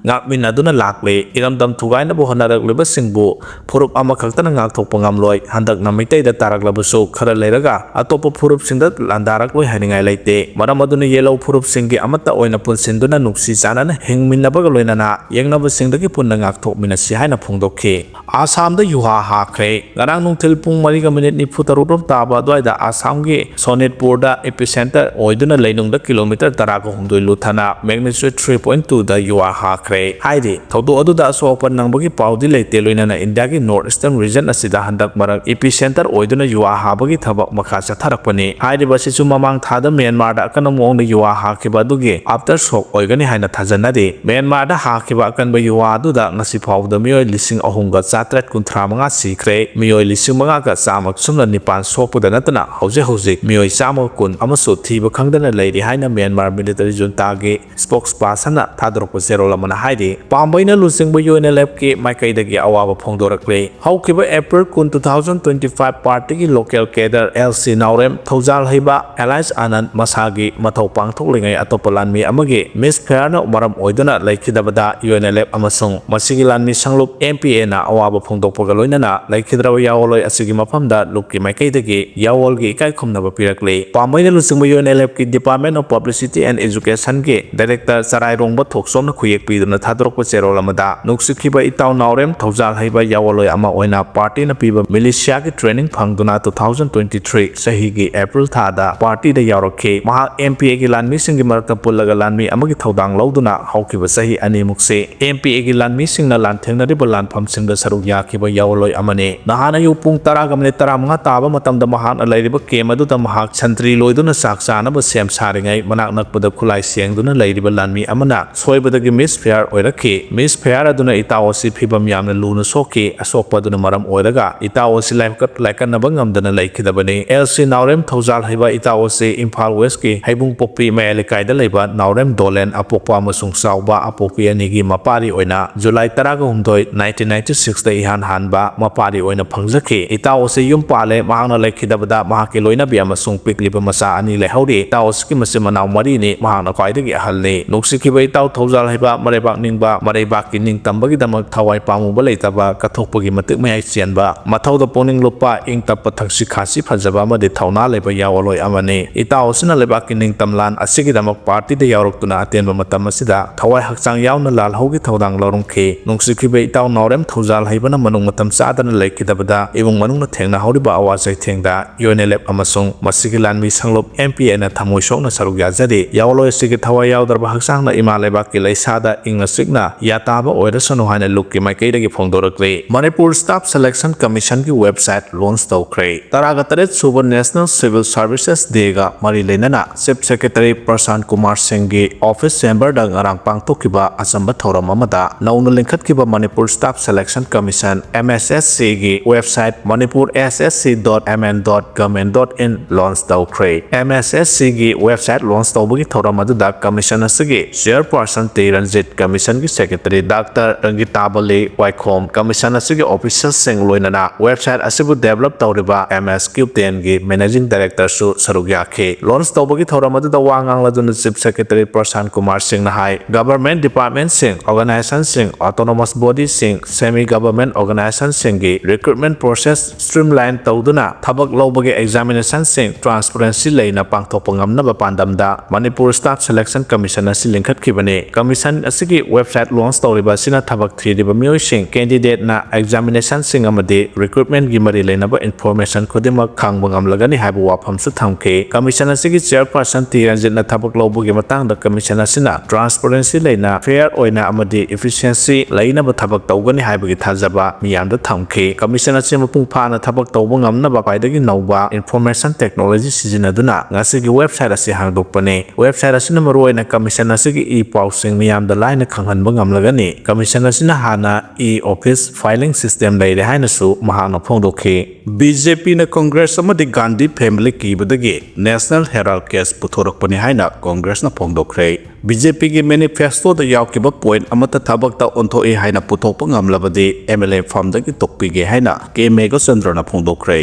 ꯉꯥꯛꯃꯤꯟꯅꯗꯨꯅ ꯂꯥꯛꯂꯤ꯫ ꯏꯔꯝꯗꯝ ꯊꯨꯒꯥꯏꯅꯕ ꯍꯣꯠꯅꯔꯛꯂꯤꯕꯁꯤꯡꯕꯨ ꯐꯨꯔꯨꯞ ꯑꯃꯈꯛꯇꯅ ꯉꯥꯛꯊꯣꯛꯄ ꯉꯝꯂꯣꯏ꯫ ꯍꯟꯗꯛꯅ ꯃꯩꯇꯩꯗ ꯇꯥꯔꯛꯂꯕꯁꯨ ꯈꯔ ꯂꯩꯔꯒ ꯑꯇꯣꯞꯄ ꯐꯨꯔꯨꯞꯁꯤꯡꯗ ꯂꯥꯟꯗꯥꯔꯛꯂꯣꯏ ꯍꯥꯏꯅꯤꯡꯉꯥꯏ ꯂꯩꯇꯦ꯫ ꯃꯔꯝ ꯑꯗꯨꯅ ꯌꯦꯜꯍꯧ ꯐꯨꯔꯨꯞꯁꯤꯡꯒꯤ ꯑꯃꯠꯇ ꯑꯣꯏꯅ ꯄꯨꯟꯁꯤꯟꯗꯨꯅ ꯅꯨꯡꯁꯤ ꯆꯥꯟꯅꯅ ꯍꯤꯡꯃꯤꯟꯅꯕꯒ ꯂꯣꯏꯅꯅ ꯌꯦꯛꯅꯕꯁꯤꯡꯗꯒꯤ ꯄꯨꯟꯅ ꯉꯥꯛꯊꯣꯛꯃꯤꯟꯅꯁꯤ ꯍꯥꯏꯅ ꯐꯣꯡꯗꯣꯛꯈꯤ꯫ ꯑꯁꯥꯝꯗ ꯌꯨꯍꯥ ꯍꯥꯈ꯭ꯔꯦ꯫ ꯉꯔꯥꯡ ꯅꯨꯡꯊꯤꯜ ꯄꯨꯡ ꯃꯔꯤꯒ ꯃꯤꯅꯤꯠ ꯅꯤꯐꯨ ꯇꯔꯨꯛ ꯔꯣꯝ ꯇꯥꯕ ꯑꯗꯨꯋꯥꯏꯗ ꯑꯁꯥꯝꯒꯤ ꯁꯣꯅꯤꯠꯄꯨꯔꯗ ꯏꯄꯤꯁꯦꯟꯇꯔ ꯑꯣꯏꯗꯨꯅ ꯂꯩꯅꯨꯡꯗ ꯀꯤꯂꯣꯃꯤꯇꯔ ꯇꯔꯥꯒ ꯍꯨꯝꯗꯣꯏ ꯂꯨꯊꯅ magnitude three point two ꯗ ꯌꯨꯍꯥ ꯍꯥꯈ꯭ꯔꯦ꯫ ꯍꯥꯏꯔꯤ ꯊꯧꯗꯣꯛ ꯑꯗꯨꯗ ꯑꯁꯣꯛ ꯑꯄꯟ ꯅꯪꯕꯒꯤ ꯄꯥꯎꯗꯤ ꯂꯩꯇꯦ꯫ ꯂꯣꯏꯅꯅ ꯏꯟꯗꯤꯌꯥꯒꯤ North Eastern region ꯑꯁꯤꯗ ꯍꯟꯗꯛ ꯃꯔꯛ ꯏꯄꯤꯁꯦꯟꯇꯔ ꯑꯣꯏꯗꯨꯅ ꯌꯨꯍꯥ ꯍꯥꯕꯒꯤ ꯊꯕꯛ ꯃꯈꯥ ꯆꯠꯊꯔꯛꯄꯅꯤ꯫ ꯍꯥꯏꯔꯤꯕ ꯑꯁꯤꯁꯨ ꯃꯃꯥꯡ ꯊꯥꯗ ꯃ꯭ꯌꯥꯟꯃꯥꯔꯗ ꯑꯀꯟꯕ ꯃꯑꯣꯡꯗ ꯌꯨꯍꯥ ꯍꯥꯈꯤꯕ ꯑꯗꯨꯒꯤ aftershock ꯑꯣꯏꯒꯅꯤ ꯍꯥꯏꯅ ꯊꯥꯖꯅꯔꯤ꯫ ꯃ꯭ꯌꯥꯟꯃꯥꯔꯗ ꯍꯥꯈꯤꯕ ꯑꯀꯟꯕ ꯌꯨꯍꯥ ꯑꯗꯨꯗ ꯉꯁꯤ ꯐꯥꯎꯕꯗ ꯃꯤꯑꯣꯏ ꯂꯤꯁꯤꯡ ꯑꯍꯨꯝꯒ ꯆꯥꯇ꯭ꯔꯦꯠ ꯀꯨꯟꯊ꯭ꯔꯥ ꯃꯉꯥ ꯁꯤꯈ꯭ꯔꯦ꯫ ꯃꯤꯑꯣꯏ ꯂꯤꯁꯤꯡ ꯃꯉꯥꯒ ꯆꯥꯝꯃ ꯁꯨꯞꯅ ꯅꯤꯄꯥꯟ ꯁꯣꯛꯄꯗ ꯅꯠꯇꯅ ꯍꯧꯖꯤꯛ ꯍꯧꯖꯤꯛ ꯃꯤꯑꯣꯏ ꯆꯥꯝꯃꯒ ꯀꯨꯟ ꯑꯃꯁꯨ ꯊꯤꯕ ꯈꯪꯗꯅ ꯂꯩꯔꯤ ꯍꯥꯏꯅ ꯃ꯭ꯌꯥꯟꯃꯥꯔ military juntaꯒꯤ spokespersonꯅ ꯊꯥꯗꯣꯔꯛꯄ ꯆꯦꯔꯣꯜ ꯑꯃꯅ ꯍꯥꯏꯔꯤ꯫ ꯄꯥꯝꯕꯩꯅ ꯂꯨꯆꯤꯡꯕ UNLFꯀꯤ ꯃꯥꯏꯀꯩꯗꯒꯤ ꯑꯋꯥꯕ ꯐꯣꯡꯗꯣꯔꯛꯂꯤ꯫ ꯍꯧꯈꯤꯕ April ꯀꯨꯟ, two thousand twenty five partyꯒꯤ local cadre LC ꯅꯥꯎꯔꯦꯝ ꯊꯧꯖꯥꯜ ꯍꯩꯕ, alias ꯑꯅꯟ, ꯃꯁꯥꯒꯤ ꯃꯊꯧ ꯄꯥꯡꯊꯣꯛꯂꯤꯉꯩ ꯑꯇꯣꯞꯄ ꯂꯥꯟꯃꯤ ꯑꯃꯒꯤ misfireꯅ ꯃꯔꯝ ꯑꯣꯏꯗꯨꯅ ꯂꯩꯈꯤꯗꯕꯗ UNLF ꯑꯃꯁꯨꯡ ꯃꯁꯤꯒꯤ ꯂꯥꯟꯃꯤ ꯁꯪꯂꯨꯞ MPAꯅ ꯑꯋꯥꯕ ꯐꯣꯡꯗꯣꯛꯄꯒ ꯂꯣꯏꯅꯅ ꯂꯩꯈꯤꯗ꯭ꯔꯕ ꯌꯥꯑꯣꯜꯂꯣꯏ ꯑꯁꯤꯒꯤ ꯃꯐꯝꯗ ꯂꯨꯞꯀꯤ ꯃꯥꯏꯀꯩꯗꯒꯤ ꯌꯥꯑꯣꯜꯒꯤ ꯏꯀꯥꯏ ꯈꯨꯝꯅꯕ ꯄꯤꯔꯛꯂꯤ꯫ ꯄꯥꯝꯕꯩꯅ ꯂꯨꯆꯤꯡꯕ UNLFꯀꯤ Department of Publicity and Educationꯒꯤ director ꯆꯔꯥꯏꯔꯣꯡꯕ ꯊꯣꯛꯆꯣꯝꯅ ꯈꯨꯌꯦꯛ ꯄꯤꯗꯨꯅ ꯊꯥꯗꯣꯔꯛꯄ ꯆꯦꯔꯣꯜ ꯑꯃꯗ, ꯅꯨꯡꯁꯤꯈꯤꯕ ꯏꯇꯥꯎ ꯅꯥꯎꯔꯦꯝ ꯊꯧꯖꯥꯜ ꯍꯩꯕ ꯌꯥꯑꯣꯜꯂꯣꯏ ꯑꯃ ꯑꯣꯏꯅ partyꯅ ꯄꯤꯕ militiaꯒꯤ training ꯐꯪꯗꯨꯅ two thousand twenty three ꯆꯍꯤꯒꯤ April ꯊꯥꯗ partyꯗ ꯌꯥꯎꯔꯛꯈꯤ꯫ ꯃꯍꯥꯛ MPAꯒꯤ ꯂꯥꯟꯃꯤꯁꯤꯡꯒꯤ ꯃꯔꯛꯇ ꯄꯨꯜꯂꯒ ꯂꯥꯟꯃꯤ ꯑꯃꯒꯤ ꯊꯧꯗꯥꯡ ꯂꯧꯗꯨꯅ ꯍꯧꯈꯤꯕ ꯆꯍꯤ ꯑꯅꯤꯃꯨꯛꯁꯤ MPAꯒꯤ ꯂꯥꯟꯃꯤꯁꯤꯡꯅ ꯂꯥꯟꯊꯦꯡꯅꯔꯤꯕ ꯂꯥꯟꯐꯝꯁꯤꯡꯗ ꯁꯔꯨꯛ ꯌꯥꯈꯤꯕ ꯌꯥꯑꯣꯜꯂꯣꯏ ꯑꯃꯅꯤ꯫ ꯅꯍꯥꯟ ꯑꯌꯨꯛ ꯄꯨꯡ ꯇꯔꯥꯒ minute ꯇꯔꯥꯃꯉꯥ ꯇꯥꯕ ꯃꯇꯝꯗ ꯃꯍꯥꯛꯅ ꯂꯩꯔꯤꯕ camp ꯑꯗꯨꯗ ꯃꯍꯥꯛ ꯁꯟꯇ꯭ꯔꯤ ꯂꯣꯏꯗꯨꯅ ꯆꯥꯛ ꯆꯥꯅꯕ ꯁꯦꯝ ꯁꯥꯔꯤꯉꯩ, ꯃꯅꯥꯛ ꯅꯛꯄꯗ ꯈꯨꯠꯂꯥꯏ ꯁꯦꯡꯗꯨꯅ ꯂꯩꯔꯤꯕ ꯂꯥꯟꯃꯤ ꯑꯃꯅ ꯁꯣꯏꯕꯗꯒꯤ misfire ꯑꯣꯏꯔꯛꯈꯤ꯫ Misfire ꯑꯗꯨꯅ ꯏꯇꯥꯎ ꯑꯁꯤ ꯐꯤꯚꯝ ꯌꯥꯝꯅ ꯂꯨꯅ ꯁꯣꯛꯈꯤ꯫ ꯑꯁꯣꯛꯄ ꯑꯗꯨꯅ ꯃꯔꯝ ꯑꯣꯏꯔꯒ ꯏꯇꯥꯎ ꯑꯁꯤ ꯂꯥꯏꯀꯠ-, ꯂꯥꯏꯀꯠꯅꯕ ꯉꯝꯗꯅ ꯂꯩꯈꯤꯗꯕꯅꯤ꯫ LC ꯅꯥꯎꯔꯦꯝ ꯊꯧꯖꯥꯜ ꯍꯩꯕ ꯏꯇꯥꯎ ꯑꯁꯤ ꯏꯝꯐꯥꯜ Westꯀꯤ ꯍꯩꯕꯨꯡꯄꯣꯛꯄꯤ ꯃꯌꯥꯏ ꯂꯩꯀꯥꯏꯗ ꯂꯩꯕ ꯅꯥꯎꯔꯦꯝ ꯗꯣꯂꯦꯟ ꯑꯄꯣꯛꯄ ꯑꯃꯁꯨꯡ ꯆꯥꯎꯕ ꯑꯄꯣꯛꯄꯤ ꯑꯅꯤꯒꯤ ꯃꯄꯥꯔꯤ ꯑꯣꯏꯅ July ꯇꯔꯥꯒ ꯍꯨꯝꯗꯣꯏ, nineteen ninety sixꯇ ꯏꯍꯥꯟ ꯍꯥꯟꯕ ꯃꯄꯥꯔꯤ ꯑꯣꯏꯅ ꯐꯪꯖꯈꯤ꯫ ꯏꯇꯥꯎ ꯑꯁꯤ ꯌꯨꯝ ꯄꯥꯜꯂꯦ꯫ ꯃꯍꯥꯛꯅ ꯂꯩꯈꯤꯗꯕꯗ ꯃꯍꯥꯛꯀꯤ ꯂꯣꯏꯅꯕꯤ ꯑꯃꯁꯨꯡ ꯄꯤꯛꯂꯤꯕ ꯃꯆꯥ ꯑꯅꯤ ꯂꯩꯍꯧꯔꯤ꯫ ꯏꯇꯥꯎ ꯑꯁꯤꯒꯤ ꯃꯆꯤꯟ ꯃꯅꯥꯎ ꯃꯔꯤꯅꯤ꯫ ꯃꯍꯥꯛꯅ ꯈ꯭ꯋꯥꯏꯗꯒꯤ ꯑꯍꯜꯅꯤ꯫ ꯅꯨꯡꯁꯤꯈꯤꯕ ꯏꯇꯥꯎ ꯊꯧꯖꯥꯜ ꯍꯩꯕ, ꯃꯔꯩꯕꯥꯛ ꯅꯤꯡꯕ, ꯃꯔꯩꯕꯥꯛꯀꯤ ꯅꯤꯡꯇꯝꯕꯒꯤꯗꯃꯛ ꯊꯋꯥꯏ ꯄꯥꯝꯃꯨꯕ ꯂꯩꯇꯕ, ꯀꯠꯊꯣꯛꯄꯒꯤ ꯃꯇꯤꯛ ꯃꯌꯥꯏ ꯆꯦꯟꯕ, ꯃꯊꯧꯗ ꯄꯨꯛꯅꯤꯡ ꯂꯨꯞꯄ, ꯏꯪ ꯇꯞꯄ, ꯊꯛꯁꯤ ꯈꯥꯁꯤ ꯐꯖꯕ ꯑꯃꯗꯤ ꯊꯧꯅꯥ ꯂꯩꯕ ꯌꯥꯑꯣꯜꯂꯣꯏ ꯑꯃꯅꯤ꯫ ꯏꯇꯥꯎ ꯑꯁꯤꯅ ꯂꯩꯕꯥꯛꯀꯤ ꯅꯤꯡꯇꯝꯂꯥꯟ ꯑꯁꯤꯒꯤꯗꯃꯛ partyꯗ ꯌꯥꯎꯔꯛꯇꯨꯅ ꯑꯇꯦꯟꯕ ꯃꯇꯝ ꯑꯁꯤꯗ ꯊꯋꯥꯏ ꯍꯛꯆꯥꯡ ꯌꯥꯎꯅ ꯂꯥꯜꯍꯧꯒꯤ ꯊꯧꯗꯥꯡ ꯂꯧꯔꯝꯈꯤ꯫ ꯅꯨꯡꯁꯤꯈꯤꯕ ꯏꯇꯥꯎ ꯅꯥꯎꯔꯦꯝ ꯊꯧꯖꯥꯜ ꯍꯩꯕꯅ ꯃꯅꯨꯡ ꯃꯇꯝ ꯆꯥꯗꯅ ꯂꯩꯈꯤꯗꯕꯗ ꯏꯃꯨꯡ ꯃꯅꯨꯡꯅ ꯊꯦꯡꯅꯍꯧꯔꯤꯕ ꯑꯋꯥ ꯆꯩꯊꯦꯡꯗ UNLF ꯑꯃꯁꯨꯡ ꯃꯁꯤꯒꯤ ꯂꯥꯟꯃꯤ ꯁꯪꯂꯨꯞ MPAꯅ ꯊꯃꯣꯏ ꯁꯣꯛꯅ ꯁꯔꯨꯛ ꯌꯥꯖꯔꯤ꯫ ꯌꯥꯑꯣꯜꯂꯣꯏ ꯑꯁꯤꯒꯤ ꯊꯋꯥꯏ ꯌꯥꯎꯗ꯭ꯔꯕ ꯍꯛꯆꯥꯡꯅ ꯏꯃꯥ ꯂꯩꯕꯥꯛꯀꯤ ꯂꯩꯁꯥꯗ ꯏꯪꯅ ꯆꯤꯛꯅ ꯌꯥꯇꯥꯕ ꯑꯣꯏꯔꯁꯅꯨ ꯍꯥꯏꯅ ꯂꯨꯞꯀꯤ ꯃꯥꯏꯀꯩꯗꯒꯤ ꯐꯣꯡꯗꯣꯔꯛꯂꯤ꯫ Manipur Staff Selection Commissionꯒꯤ website launch ꯇꯧꯈ꯭ꯔꯦ꯫ ꯇꯔꯥꯒ ꯇꯔꯦꯠ ꯁꯨꯕ National Civil Services Dayꯒ ꯃꯔꯤ ꯂꯩꯅꯅ Chief Secretary ꯄ꯭ꯔꯁꯥꯟ ꯀꯨꯃꯥꯔ ꯁꯤꯡꯒꯤ office chamberꯗ ꯉꯔꯥꯡ ꯄꯥꯡꯊꯣꯛꯈꯤꯕ ꯑꯆꯝꯕ ꯊꯧꯔꯝ ꯑꯃꯗ ꯅꯧꯅ ꯂꯤꯡꯈꯠꯈꯤꯕ Manipur Staff Selection Commission, MSSCꯒꯤ website manipur S S C dot M N dot government dot in launch ꯇꯧꯈ꯭ꯔꯦ꯫ MSSCꯒꯤ website launch ꯇꯧꯕꯒꯤ ꯊꯧꯔꯝ ꯑꯗꯨꯗ commission ꯑꯁꯤꯒꯤ chairperson T Ranjit, ꯀꯃꯤꯁꯟꯒꯤ secretary doctor ꯔꯪꯒꯤꯇꯥꯕꯂꯤ ꯋꯥꯏꯈꯣꯝ, ꯀꯃꯤꯁꯟ ꯑꯁꯤꯒꯤ ꯑꯣꯐꯤꯁꯤꯌꯦꯜꯁꯤꯡ, ꯂꯣꯏꯅꯅ ꯋꯦꯕꯁꯥꯏꯠ ꯑꯁꯤꯕꯨ ꯗꯦꯕꯂꯞ ꯇꯧꯔꯤꯕ ꯑꯦꯝ ꯑꯦꯁ ꯀ꯭ꯌꯨ ꯇꯦꯟꯒꯤ ꯃꯦꯅꯦꯖꯤꯡ ꯗꯥꯏꯔꯦꯛꯇꯔꯁꯨ ꯁꯔꯨꯛ ꯌꯥꯈꯤ꯫ ꯂꯣꯟꯆ ꯇꯧꯕꯒꯤ ꯊꯧꯔꯝ ꯑꯗꯨꯗ ꯋꯥ ꯉꯥꯡꯂꯗꯨꯅ ꯆꯤꯐ ꯁꯦꯀ꯭ꯔꯦꯇꯔꯤ ꯄ꯭ꯔꯁꯥꯟ ꯀꯨꯃꯥꯔ ꯁꯤꯡꯅ ꯍꯥꯏ, government ꯗꯤꯄꯥꯔꯠꯃꯦꯟꯠꯁꯤꯡ, ꯑꯣꯔꯒꯅꯥꯏꯖꯦꯁꯟꯁꯤꯡ, autonomous ꯕꯣꯗꯤꯁꯤꯡ, semi government ꯑꯣꯔꯒꯅꯥꯏꯖꯦꯁꯟꯁꯤꯡꯒꯤ recruitment process streamline ꯇꯧꯗꯨꯅ ꯊꯕꯛ ꯂꯧꯕꯒꯤ ꯑꯦꯛꯖꯥꯃꯤꯅꯦꯁꯟꯁꯤꯡ ꯇ꯭ꯔꯥꯟꯁꯄꯔꯦꯟꯁꯤ ꯂꯩꯅ ꯄꯥꯡꯊꯣꯛꯄ ꯉꯝꯅꯕ ꯄꯥꯟꯗꯝꯗ ꯃꯅꯤꯄꯨꯔ ꯁ꯭ꯇꯥꯐ ꯁꯦꯂꯦꯛꯁꯟ ꯀꯃꯤꯁꯟ ꯑꯁꯤ ꯂꯤꯡꯈꯠꯈꯤꯕꯅꯤ꯫ ꯀꯃꯤꯁꯟ ꯑꯁꯤꯒꯤ ꯋꯦꯕꯁꯥꯏꯠ ꯂꯣꯟꯆ ꯇꯧꯔꯤꯕ ꯑꯁꯤꯅ ꯊꯕꯛ ꯊꯤꯔꯤꯕ ꯃꯤꯑꯣꯏꯁꯤꯡ, ꯀꯦꯟꯗꯤꯗꯦꯠꯅ ꯑꯦꯛꯖꯥꯃꯤꯅꯦꯁꯟꯁꯤꯡ ꯑꯃꯗꯤ ꯔꯤꯀ꯭ꯔꯨꯠꯃꯦꯟꯠꯀꯤ ꯃꯔꯤ ꯂꯩꯅꯕ ꯏꯟꯐꯣꯔꯃꯦꯁꯟ ꯈꯨꯗꯤꯡꯃꯛ ꯈꯪꯕ ꯉꯝꯂꯒꯅꯤ ꯍꯥꯏꯕ ꯋꯥꯐꯝꯁꯨ ꯊꯝꯈꯤ꯫ ꯀꯃꯤꯁꯟ ꯑꯁꯤꯒꯤ ꯆꯦꯌꯔꯄꯔꯁꯟ ꯇꯤ ꯔꯟꯖꯤꯠꯅ ꯊꯕꯛ ꯂꯧꯕꯒꯤ ꯃꯇꯥꯡꯗ ꯀꯃꯤꯁꯟ ꯑꯁꯤꯅ ꯇ꯭ꯔꯥꯟꯁꯄꯔꯦꯟꯁꯤ ꯂꯩꯅ, ꯐꯦꯌꯔ ꯑꯣꯏꯅ ꯑꯃꯗꯤ ꯏꯐꯤꯁꯤꯌꯦꯟꯁꯤ ꯂꯩꯅꯕ ꯊꯕꯛ ꯇꯧꯒꯅꯤ ꯍꯥꯏꯕꯒꯤ ꯊꯥꯖꯕ ꯃꯤꯌꯥꯝꯗ ꯊꯝꯈꯤ꯫ ꯀꯃꯤꯁꯟ ꯑꯁꯤ ꯃꯄꯨꯡ ꯐꯥꯅ ꯊꯕꯛ ꯇꯧꯕ ꯉꯝꯅꯕ ꯈ꯭ꯋꯥꯏꯗꯒꯤ ꯅꯧꯕ ꯏꯟꯐꯣꯔꯃꯦꯁꯟ ꯇꯦꯛꯅꯣꯂꯣꯖꯤ ꯁꯤꯖꯤꯟꯅꯗꯨꯅ ꯉꯁꯤꯒꯤ ꯋꯦꯕꯁꯥꯏꯠ ꯑꯁꯤ ꯍꯥꯡꯗꯣꯛꯄꯅꯤ꯫ ꯋꯦꯕꯁꯥꯏꯠ ꯑꯁꯤꯅ ꯃꯔꯨꯑꯣꯏꯅ ꯀꯃꯤꯁꯟ ꯑꯁꯤꯒꯤ ꯏ ꯄꯥꯎꯁꯤꯡ ꯃꯤꯌꯥꯝꯗ ꯂꯥꯏꯅ ꯈꯪꯍꯟꯕ ꯉꯝꯂꯒꯅꯤ꯫ ꯀꯃꯤꯁꯟ ꯑꯁꯤꯅ ꯍꯥꯟꯅ ꯏ ꯑꯣꯐꯤꯁ ꯐꯥꯏꯂꯤꯡ ꯁꯤꯁꯇꯦꯝ ꯂꯩꯔꯦ ꯍꯥꯏꯅꯁꯨ ꯃꯍꯥꯛꯅ ꯐꯣꯡꯗꯣꯛꯈꯤ꯫ ꯕꯤ ꯖꯦ ꯄꯤꯅ ꯀꯪꯒ꯭ꯔꯦꯁ ꯑꯃꯗꯤ ꯒꯥꯟꯙꯤ ꯐꯦꯃꯤꯂꯤ ꯀꯤꯕꯗꯒꯤ ꯅꯦꯁꯅꯦꯜ ꯍꯦꯔꯥꯜꯗ ꯀꯦꯁ ꯄꯨꯊꯣꯔꯛꯄꯅꯤ ꯍꯥꯏꯅ ꯀꯪꯒ꯭ꯔꯦꯁꯅ ꯐꯣꯡꯗꯣꯛꯈ꯭ꯔꯦ꯫ ꯕꯤ ꯖꯦ ꯄꯤꯒꯤ ꯃꯦꯅꯤꯐꯦꯁꯇꯣꯗ ꯌꯥꯎꯈꯤꯕ ꯄꯣꯏꯟꯠ ꯑꯃꯠꯇ ꯊꯕꯛꯇ ꯑꯣꯟꯊꯣꯛꯏ ꯍꯥꯏꯅ ꯄꯨꯊꯣꯛꯄ ꯉꯝꯂꯕꯗꯤ ꯑꯦꯝ ꯑꯦꯜ ꯑꯦ ꯐꯝꯗꯒꯤ ꯇꯣꯛꯄꯤꯒꯦ ꯍꯥꯏꯅ ꯀꯦ ꯃꯦꯘꯆꯟꯗ꯭ꯔꯅ ꯐꯣꯡꯗꯣꯛꯈ꯭ꯔꯦ꯫